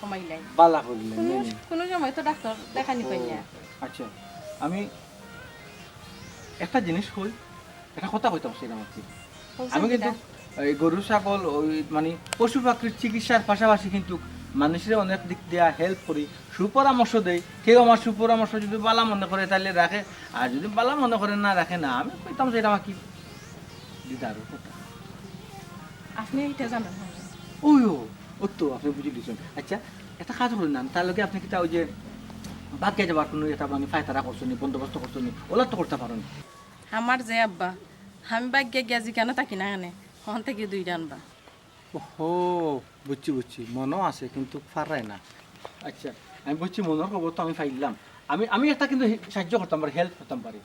কমাইলাই। বালা করিলে, কোনো, নি, নি। কোনো সময় তো ডাক্তার দেখানি পাই না। আচ্ছা, আমি একটা জিনিস কই, একটা কথা কইতাম চাইরাম আর কি। কইছেন আমি কিন্তু কিতা? এই গরু ছাগল, ওই মানে পশু পাখির চিকিৎসার পাশাপাশি কিন্তু মানুষরে অনেক দিক দিয়া help করি, সুপরামর্শ দেই। কেউ আমার সুপরামর্শ যদি বালা মনে করে তাইলে রাখে, আর যদি বালা মনে করে না রাখে না। আমি কইতাম চাইরাম আর কি, দিদারও কথা। আপনি এটা জানেন না? ওই ও, ও তো আপনি বুঝি দিছেন। আচ্ছা, একটা কাজ করুন না, তার লগে আপনি কিতা ওই যে বাগিয়া যাবার কোনো একটা মানে ফায়তারা করছইন নি, বন্দোবস্ত করছইন নি, ওলা তো করতা পারইন। আমার যে আব্বা, আমি বাগিয়া গিয়া যেখানো থাকি না কেনে, ওখান থাকি দুইটা আনবা। ওহো, বুঝছি, বুঝছি, মনো আছে কিন্তু পারায় না। আচ্ছা, আমি বুঝছি, মনর খবর তো আমি পাইলাম। আমি, আমি একটা কিন্তু হে-, সাহায্য করতাম পারি, help করতাম পারি।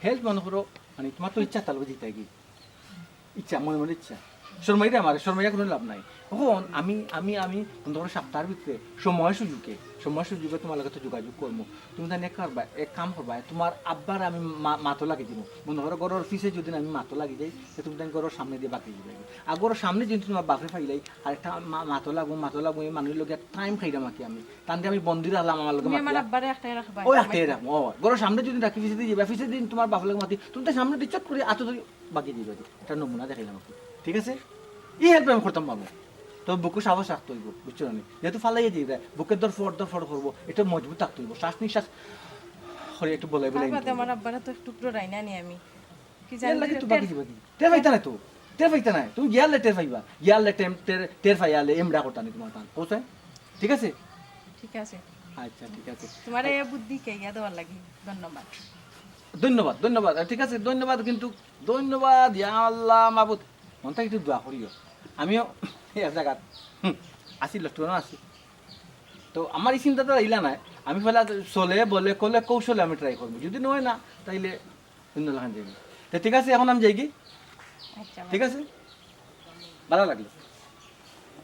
Help মনে করো, মানে তোমার তো ইচ্ছা তাহলে দিতায় কি? ইচ্ছা, মনে মনে ইচ্ছা। শর্মাইরে আমারে, শর্মাইয়া কোনো লাভ নাই। অখন আমি, আমি, আমি মনে করো সপ্তাহর ভিতরে সময় সুযোগে, সময় সুযোগে তোমার লগে তো যোগাযোগ করমু। তুমি তাইন এক করবা, এক কাম করবা, তোমার আব্বার আমি মা-, মাতো লাগি দিমু। মনে করো ঘরর পিছে যদি আমি মাতো লাগি যাই, তে তুমি তাইন ঘরর সামনে দিয়া বাগি দিবায়। আর ঘরর সামনে যদি তোমার বাপরে পাইলাই, আর একটা মা-, মাতো লাগমু, মাতো লাগমু, এই মানুষর লগে time খাইরাম আর কি আমি। তানরে আমি বন্দি রাখলাম আমার লগে তুমি আমার মাতিয়া। আব্বারে একটাই রাখবা, ওই একটাই রাখমু, ও। ঘরর সামনে যদি রাখি, পিছে দিয়া যাইবা, পিছে দিন তোমার বাপর লগে মাতি, তুমি তাইন সামনে দি চট করি আতো ধরি বাগি দিবায়। একটা নমুনা দেখাইলাম আর কি। ঠিক আছে? ই help আমি করতাম পারমু। তো বুকো সাহস রাখতে অইবো, বুঝছো না নি? যেহেতু ফালাইয়া দিবায়, বুকে ধরফড় ধরফড় করবো, এটা মজবুত থাকতে অইবো। শ্বাস নিঃশ্বাস করে একটু বলাই বলাই তার বাদে নিতে আমার অইবো। আব্বারে তো একটু ডরাই না নি আমি। কি এর জানি লাগি যে তো টের বাকি দিবা কি? টের পাইতা না তো। টের পাইতা না। তুমি গিয়ালে টের পাইবা। গিয়ালে টেম-, টের, টের পাইয়ালে এমরা করতা নি তোমার তান। কোথায়? ঠিক আছে? ঠিক আছে। আচ্ছা, ঠিক আছে। তোমার এই বুদ্ধি কে ইয়া দেওয়ার লাগি ধন্যবাদ। ধন্যবাদ, ধন্যবাদ। ঠিক আছে, ধন্যবাদ কিন্তু, ধন্যবাদ, ইয়া আল্লাহ মাবুদ। মনটা একটু দোয়া করিও। আমিও এক জাগাত, হুম, আছি, লটকনো আছি। তো আমার এই চিন্তাটা ইলা নাই। আমি পয়লা চলে, বলে, কলে, কৌশলে আমি try করবো। যদি নয় না, তাইলে অন্য লাখান যাইবো। তো ঠিক আছে, এখন আমি যাই কি? আচ্ছা, ঠিক আছে? ভালো লাগলো।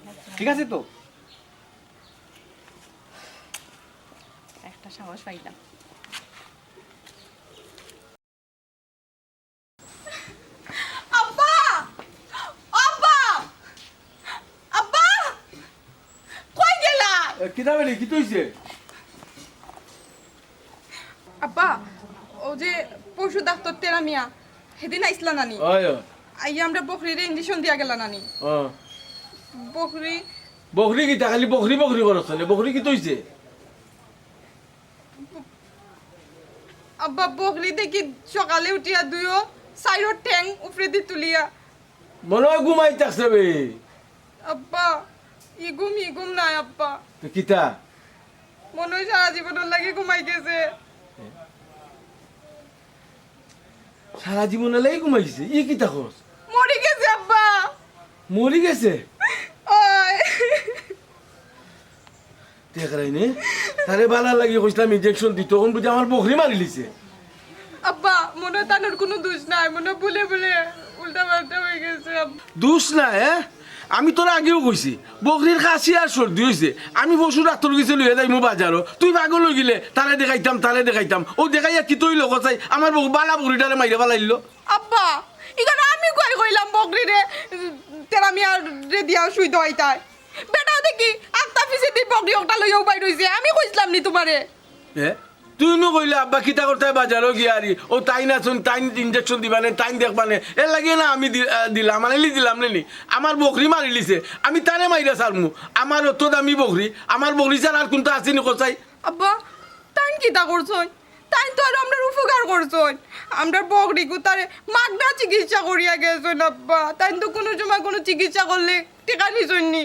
আচ্ছা। ঠিক আছে তো? একটা সাহস পাইলাম। আব্বা! আব্বা! আব্বা! কই গেলা? এ, কিতা বেটি, কিতা অইছে? আব্বা, ও যে পশু ডাক্তার তেরা মিয়া, হেদিন আইছলা নানি? অয়, অয়। আইয়া আমরার বকরিরে injection দিয়া গেলা নানি? অ। বকরি বকরি কিতা? খালি বকরি বকরি করছ কেনে? বকরি কিতা অইছে? আব্বা, বকরি দেখি সকালে উঠিয়া দুইও চাইরো ঠ্যাং উপরেদি তুলিয়া। মনে অয় ঘুমাই থাকছে বে। আব্বা, ই ঘুম, ই ঘুম নায় আব্বা। তো কিতা? মনে অয় সারা জীবনর লাগি ঘুমাই গেছে। সারা জীবনর লাগি ঘুমাই গেছে? ই কিতা কস? মরি গেছে আব্বা। মরি গেছে? অয়। দেখরায়নি, তারে বালা লাগি কইছলাম injection দিতো, অখন বুঝি আমার বকরি মারিলিছে। আব্বা, মনে অয় তানর কুনু দুষ নাই, মনে অয় ভুলে ভুলে উল্টা পাল্টা অই গেছে, আব্বা। দুষ নাই, হ্যাঁ? আমি তোরে আগেও কইছি, বকরির কাশি আর সর্দি অইছে, আমি পশু ডাক্তারর গেছে লইয়া যাইমু বাজারো, তুই পাগল অই গেলে, তারে দেখাইতাম, তারে দেখাইতাম, অউ দেখাইয়া কিতা অইলো কছাই, আমার বউ বালা বকরিটারে মাইরা ফালাইলো। আব্বা, ইখান আমি কই কইলাম বকরিরে, তেরা মিয়ারে দিয়া সুই দেওয়াইতায়। বেটাও দেখি আক্তা পিছেদি বকরি একটা লইয়া উবাই রইছে। আমি কইছলাম নি তুমারে? এ? তুই নু কইলে আব্বা কিতা করতায় বাজারো গিয়া আরি? অউ তাইন আছইন, তাইন injection দিবা নে, তাইন দেখবা নে। এর লাগি না আমি দি-, আ, দিলাম, আনাইলি দিলাম নে নি। আমার বকরি মারিলিছে। আমি তারে মাইরা ছাড়মু। আমার অত দামি বকরি, আমার বকরি ছাড়া আর কুনটা আছে নি কছাই? আব্বা, তাইন কিতা করছইন? তাইন তো আর আমরার উপকার করছইন। আমরার বকরি গুতারে মাগনা চিকিৎসা করিয়া গেছইন আব্বা। তাইন তো কুনু সময় কুনু চিকিৎসা করলে টেকা নিছইন নি।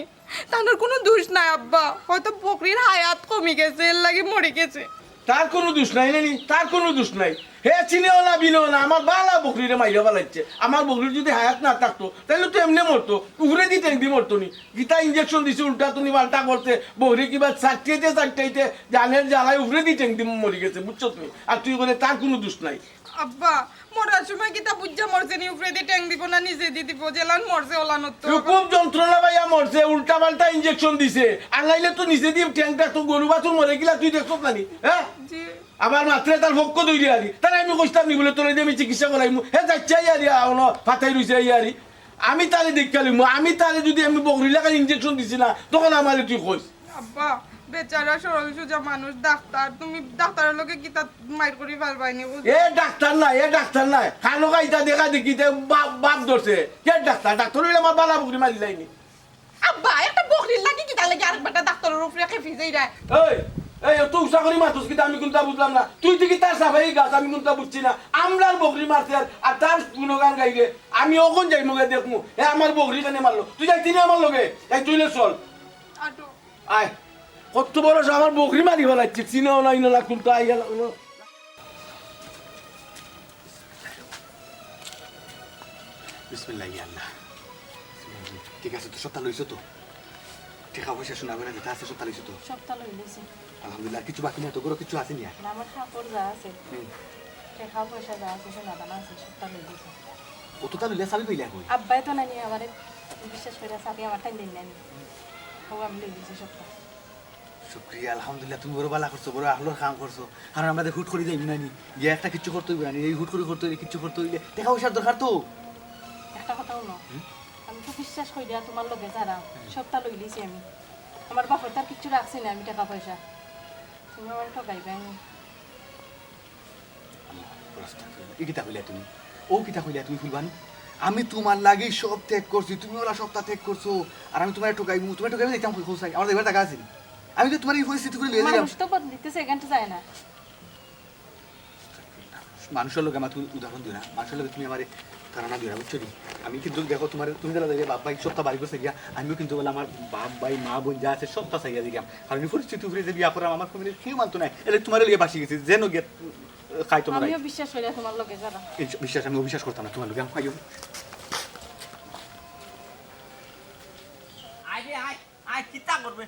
তানর কুনু দুষ নাই আব্বা, হয়তো বকরির হায়াত কমি গেছে, এরলাগি মরি গেছে। তার কুনু দুষ নাই নানি, তার কুনু দুষ নাই। হে চিনেও না, বিনেও না, আমার বালা বকরিরে মাইরা ফালাইছে। আমার বকরির যুদি হায়াত না থাকতো, তাইলে তো এমনে মরতো, উপরেদি টেংদি মরতো নি। কিতা ইঞ্জেকশন দিছে, উল্টা তুনি পাল্টা করছে, বকরি কিবা চাট্টাইতে চাট্টাইতে জানের জ্বালায় উপরেদি টেংদি মরি গেছে, বুঝছো তুমি? আর তুই কইলে তার কুনু দুষ নাই। আব্বা, মরার সময় কিতা বুঝা মরছে নি, উপরেদি টেংদি দিব না নিচেদি দিব, যেলান মরছে ওলান তো। খুব যন্ত্রণা পাইয়া মরছে, উল্টা পাল্টা ইঞ্জেকশন দিছে, আর নাইলে তো নিচেদি টেংটা তো গরু বাছুর মরে গিলা তুই দেখছস না নি, হ্যাঁ? জি। আবার মাত্রে তার পক্ষ ধইরে আরি, তারে আমি কইতাম নি বলে তোরে দিয়া আমি চিকিৎসা করাইমু, হে যাইছে আরি, আ, অনো ফাতাই রইছে আরি। আমি তারে দেখিয়া লইমু, আমি তারে যুদি আমি বকরি লাখান ইঞ্জেকশন দিছি না, তখন আমারে তুই কইস। আব্বা, বেচারা সরল সোজা মানুষ, ডাক্তার, তুমি ডাক্তারর লগে কিতা মাইর করি পারবায় নি, বুঝছো? এ ডাক্তার নায়, এ ডাক্তার নায়, খানো খাইতা দেখা দেখি তে বাপ, বাপ ধরছে। কে ডাক্তার? ডাক্তার অইলে আমার বালা বকরি মারিলাইনি। আব্বা, একটা বকরির লাগি কিতা লাগি আরেক বেটা ডাক্তারর উপরে খেপি যাইরা? এই, এই, তুই উষা করি মাতস কিতা আমি কুনতা বুঝলাম না। তুই দেখি তার সাফাই গাছ আমি কুনতা বুঝছি না। আমরার বকরি মারছে আর, আর তার গুণগান গাইরে। আমি অখন যাইমুগি দেখমু। হে আমার বকরি কেনে মারলো? তুই যাইতি নি আমার লগে? এই তুই লে চল। আটো। আয়। কত বড় সাহস, আমার বকরি মারি ফালাইছে। চিনো না, ইনো না, কুনতা আইয়া লাগলো। বিসমিল্লাহ, ইয়া আল্লাহ। ঠিক আছে তো, সবতা লইছো তো? টেকা পয়সা সোনা গয়না যেতা আছে, সবতা লইছো তো? সবতা লই লইছি। আলহামদুলিল্লাহ, আর কিছু বাকি নাই তো? ঘরো কিছু আছে নি আর? না, আমার কাপড় যা আছে, হুম। টেকা পয়সা যা আছে, সোনা দানা আছে, সবতা লই লইছি। অততা লইলে চাবি পাইলা কই? আব্বায় তো নানি আমারে বিশ্বাস করিয়া চাবি আমার টাইন দেইন নানি। ও আমি লই লইছি সবতা। শুক্রিয়া, আলহামদুলিল্লাহ, তুমি বড় বালা করছো, বড় আখলর কাম করছো। কারণ আমরা যে হুট করি যাইমু না নি, গিয়া একটা কিচ্ছু করতে অইবো না নি, এই হুট করি করতে অইলে, কিচ্ছু করতে অইলে, টেকা পয়সার দরকার তো। একটা কথা হুনো, হুম? আমি তো বিশ্বাস করিয়া তুমার লগে যারা, হুম। সবতা লই লইছি আমি। আমার বাপর তার কিচ্ছু রাখছি না আমি টেকা পয়সা। তুমি আমারে ঠগাইবায় নি। আল্লাহ, আস্তাগফিরুল্লাহ। ই কিতা কইলা তুমি? ও কিতা কইলা তুমি, ফুলবানু? আমি তুমার লাগি সব ত্যাগ করছি, তুমি অলা সবতা ত্যাগ করছো, আর আমি তুমারে ঠগাইমু, তুমারে ঠগাইমু যাইতাম কই, কও চাই? আমার যাইবার জাগা আছে নি? আমি তো তুমারে ই পরিস্থিতি করি লইয়া যাইরাম। মানুষ তো বদলিতেছে, এখান তো যায় না। মানুষর লগে আমার তুমি উদাহরণ দিও না, মানুষর লগে তুমি আমারে তারা না দিও না, বুঝছো নি? আমি কিন্তু দেখো তুমারে, তুমি যেলা যাইরায় বাপ ভাই সবতা বাড়ি করছে গিয়া, আমিও কিন্তু বলে আমার বাপ ভাই মা বোন যা আছে সবতা চাইয়া দিলাম। কারণ ই পরিস্থিতি উপরে যে বিয়া করাম আমার ফ্যামিলির কেউ মানতো না, এলে তুমারে লইয়া বাসি গেছি, যেন গিয়া খাইতো না। আমিও বিশ্বাস করি না তুমার লগে যারা। এই বিশ্বাস আমি অবিশ্বাস করতাম না তুমার লগে, আমি খাইও। আরে আয়, আয়, কিতা করবে?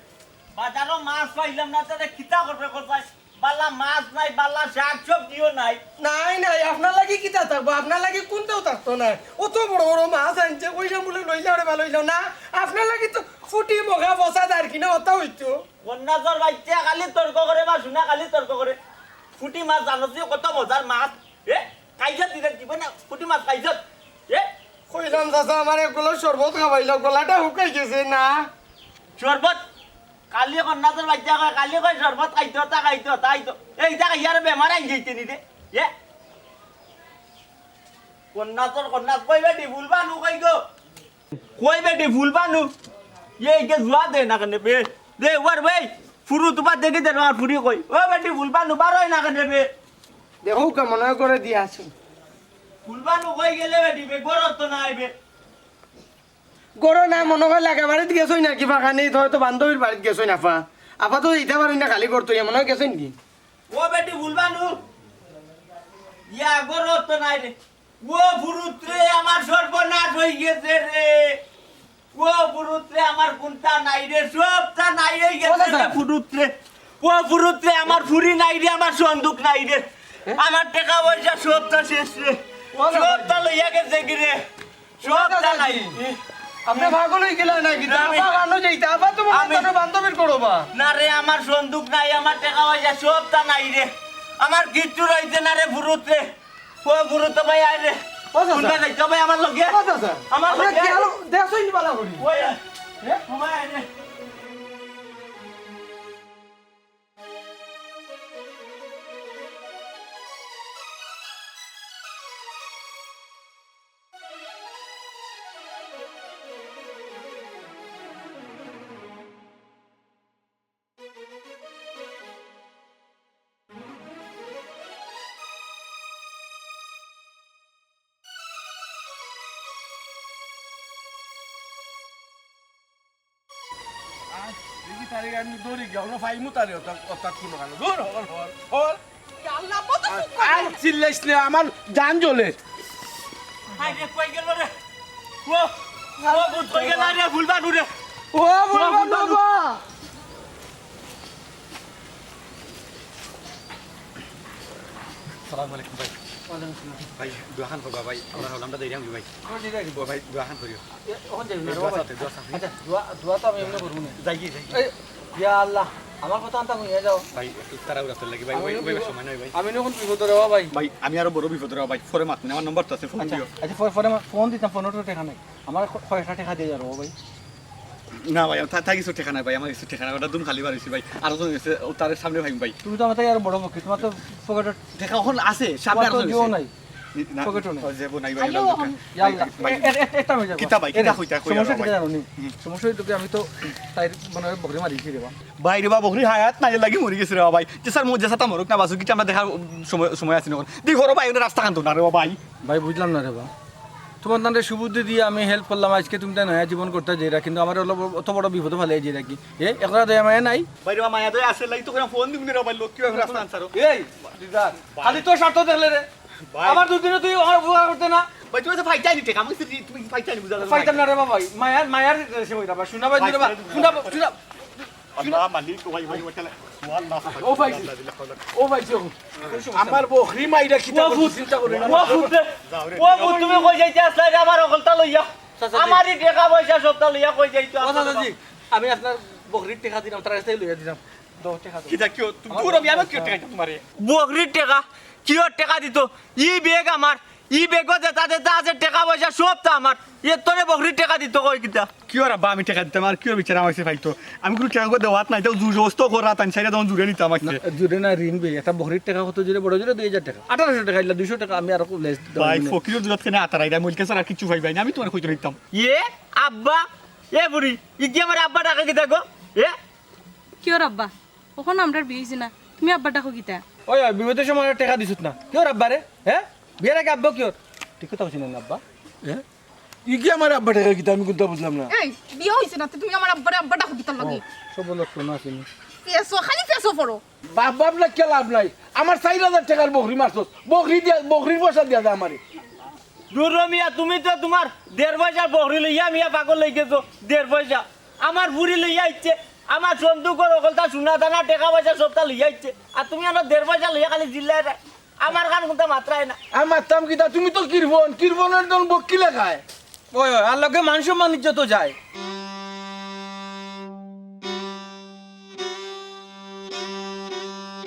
বাজারো মাছ পাইলাম না, তাহলে কিতা করবে কোথায়? বালা মাছ নাই, বালা শাক সবজিও নাই। নাই, নাই, আপনার লাগি কিতা থাকবো? আপনার লাগি কুনটাও থাকতো না। অত বড় বড় মাছ আনছে, কইলাম বলে লইলে ওরে ভালো অইলো না। আপনার লাগি তো ফুটি মগা ফসা দার কিনা অতা অইতো। কন্যাজর বাচ্চা খালি তর্ক করে, বা শুনা খালি তর্ক করে। ফুটি মাছ জানো তুই কত মজার মাছ? এ, খাইছত দিলে দিব না, ফুটি মাছ খাইছত। এ, কইলাম চাচা, আমার এক গ্লাস শরবত খাওয়াইলাও, গলাটা হুকাই গেছে না। শরবত? কালি কন্যাজর বাচ্চা কয়, কালি কয় শরবত খাইতো, তা খাইতো, তাই তো। এই, ইতা খাইয়া আরো বেমার আই যাইতে নি রে। এ? কন্যাজর, কন্যাজ, কই বেটি, ফুলবানু কই গো? কই বেটি, ফুলবানু? এ, ইগে জুয়া দে না কেনে বে? দে, ওর বে, ফুরু তুমার দেখি দে, আমার ফুরি কই? ও বেটি, ফুলবানু, বার অয় না কেনে বে? দেখো, কেমন করে দিয়া আছে। ফুলবানু কই গেলে বেটি বে? ঘরো তো নাই বে। ঘরো নাই মনো কয় লাগে, বাড়িত গেছইন নাকি? ফাঁকা নেই, তো হয়তো বান্ধবীর বাড়িত গেছইন আপা। আপা তো দিতে পারইন না, খালি করতো, মনো কয় গেছইন কি? ও বেটি ফুলবানু, ইয়া ঘরো তো নাই রে। ও ফুরুত রে, আমার সর্বনাশ অই গেছে রে। ও ফুরুত রে, আমার কুনতা নাই রে, সবতা নাই অই গেছে রে ফুরুত রে। ও ফুরুত রে, আমার ফুরি নাই রে, আমার সন্দুক নাই রে। আমার টেকা পয়সা সবতা শেষ রে। সবতা লইয়া গেছে গি রে? সবতা নাই। আপনে পাগল অই গেলা নাকি? না, আমি আপা কানো যাইতা? আপা তো মনে হয় আমি তার বান্ধবীর করো বা। না রে, আমার সন্দুক নাই, আমার টেকা পয়সা সবতা নাই রে। আমার কিচ্ছু রইছে না রে ফুরুত রে। ও ফুরুত ভাই আয় রে। ও চাচা। কুনবা যাইতো ভাই আমার লগে? ও চাচা। আমার লগে। দেখছইন বালা করি। ওই। হ্যাঁ? ভাই আয় রে। দেখি তারে আমি দৌড়ি গিয়া, আমরা ফাইমু তারে, অর্থাৎ, অর্থাৎ কোনো কারণে। দূর, হল, হল, হল। ইয়া আল্লাহ, কত আর, সুখ আর করে। চিল্লাইস না, আমার জান জ্বলে। হায় রে, কই গেল রে? ও, ও, ভূত কই গেল রে? ফুলবান উড়ে। ও, ফুলবান বাবা। সালাম আলাইকুম ভাই। ওয়ালাইকুম আসসালাম। ভাই, দোয়া খান করবা ভাই। আমরা হলাম দা দেরিয়াম ভাই। কোন দিকে যাইবি? ও ভাই, দোয়া খান করিও। এ, ওখান যাইবি না এই রে দোয়া বাবা। সাথে, দোয়া সাথে। আচ্ছা, দোয়া, দোয়া তো আমি এমনি করবো না। যাই কি, যাই কি। এই, ইয়া আল্লাহ, আমার কথা আনতা হইয়া যাও। ভাই, একটু তাড়াহুড়া তো লাগি ভাই। আমি ওই, ওই বিপদ-, সময় নাই ভাই। আমি এখন বিপদ রে বাবা ভাই। ভাই, আমি আরো বড় বিপদ রে ভাই। পরে মাত, আমার নম্বর তো আছে, ফোন আচ্ছা, দিও। আচ্ছা, পরে, পরে মা-, ফোন দিতাম, ফোনও তো টেকা নাই। আমার ক-, কয়টা টেকা দিয়ে যাবো ভাই? না ভাই, আমার তা, তা কিছু টেকা নাই ভাই, আমার কিছু টেকা নাই, ওটা দুম খালি বাড়িছি ভাই, আরো জন গেছে, ও তার সামনে ভাই, ভাই। তুমি তো আমার তাই আরো বড় ফকির, তোমার তো পকেটে টেকা এখন আছে, সামনে তোমার আরো তো জন দিও গেছে। নাই। না, পকেটও নাই। ও, যাবো নাই ভাই, আইও, ওটা আমি ইয়া আল্লাহ, ভাই, এ-, এ-, এ-, একটা হয়ে যাবো। কিতা ভাই, এ কিতা রে, কইতা, কইতা সমস্যা ভাই। কিতা জানো নি? হুম। সমস্যা হইলো কি, আমি তো তাই মনে হয় বকরি মারিছি রে বা। ভাই রে বা, বকরি হায়াত নাই লাগি মরি গেছে রে বা ভাই। যে স্যার, মো-, যে স্যার তা মরুক না বাসুক, কিতা আমরা দেখার সময়, সময় আছে না এখন। দি ঘরো ভাই, ওদের রাস্তা কান্ত না রে বা ভাই। ভাই, বুঝলাম না রে বা। তোমার তানরে সুবুদ্ধি দিয়া আমি help করলাম, আজকে তুমি তাই নয়া জীবন করতে যাইরা, কিন্তু আমার অত বড় বিপদে ফালাই যাইরা কি? এ, একলা দয়া মায়া নাই? ভাই রে বা, মায়া দয়া আছে, লাগি তো করে ফোন দিমু রে ভাই, লক্ষ্মী ভাই রাস্তা আনছারো। এই, দিদার, ভাই। খালি তোর স্বার্থ দেখলে রে। ভাই। আমার দুদিনে তুই আমার উপকার করতে না। ভাই, তুমি তো ফাইটাই নি টেকা, আমি কি তুমি ফাইটাই নি বুঝা যাবে ফাইতাম না রে বাবা, মায়ার, মায়ার সে হইরা বা, শোনা ভাই, ভাই, শোনা বা, শোনা বা, শোনা। আল্লাহ মালিক, ও ভাই, ভাই, ওটা, ও আল্লাহ, ও ভাই, ও ভাই, ও। আমার বকরি মাইরা কিতা ও করছে ভূত, চিন্তা করে না। ও ভূত রে, ও ভূত, তুমি কই যাইতে আসলা রে আমার অকলতা লইয়া? চাচা জি। আমার এই টেকা পয়সা সবটা লইয়া কই যাইতে ও আসলা চাচা রে জি, বাবা? আমি আপনার বকরির টেকা দিলাম, তার কাছ থেকে লইয়া দিলাম। দশ টেকা দাও। কিতা কিও? তুমি আমার দূর আমি, আমি কিও টেকা দিতাম তোমারে? বকরির টেকা? কিওর টেকা দিত? ই ব্যাগ আমার, ই ব্যাগও যেটা যেটা আছে টেকা পয়সা সবটা আমার। এর তোরে বকরির টেকা দিত কই কিতা? কিওর আব্বা আমি টেকা দিতাম, আর কিওর বিচার আমার কাছে পাইতো? আমি কোনো টেকা করে দেওয়াত নাই, তাও জোর জবস্ত করা, তাই সাইডে তখন জুড়ে নিতাম না, আইছে। জুড়ে না, ঋণ বে, একটা বকরির টেকা কত জুড়ে, বড় জুড়ে দুই হাজার টেকা, আঠারোশো টেকা, ইলা দুইশো টেকা আমি আরো less দিতাম ভাই, মানে। ফকিরর জুড়াত কেনে আতার আইরা, মুলকে ছাড়া আর কিচ্ছু পাইবাই না, আমি তোমার কইতে নিতাম। এ আব্বা, এ বুড়ি, ই কি আমার আব্বা ডাকে কিতা গো? এ? কিওর আব্বা? অখন আমরার বিয়া অইছে না, তুমি আব্বা ডাকো কিতা? ওই, ওই, বিপদের সময় টেকা দিছত না। কিওর আব্বা রে? হ্যাঁ? বিয়ার আগে আব্বা কিওর? ঠিক কথা কইছি না আব্বা? হ্যাঁ? ই কি আমার আব্বা টেকা কিতা? আমি কুনটা বুঝলাম না। এই, বিয়া অইছে না, তো তুমি আমার আব্বারে আব্বা ডাকো কিতার লাগি? ও, সব লোক শোনা আছেনি। ফেসো, খালি ফেসো পড়ো। বাপ, বাপ না, কে লাভ নাই। আমার চাইর হাজার টেকার বকরি মারছস। বকরি দিয়া, বকরির পয়সা দিয়া দে আমারে। দূর মিয়া, তুমি তো তোমার দেড় পয়সার বকরি লইয়া মিয়া পাগল অই গেছো। দেড় পয়সা। আমার বুড়ি লইয়া আইছে, আমার সন্দুকর অকলতা সোনা দানা, টেকা পয়সা সবটা লইয়া আইছে। আর তুমি আমার দেড় পয়সা লইয়া খালি জিল্লায় রে। আমার কান কুনটা মাতরায় না। আমি মাততাম কিতা, তুমি তো কৃপণ, কৃপণর দল বক্কি লেখায়। ওই, ওই, আর লগে মান সম্মান ইজ্জত তো যায়।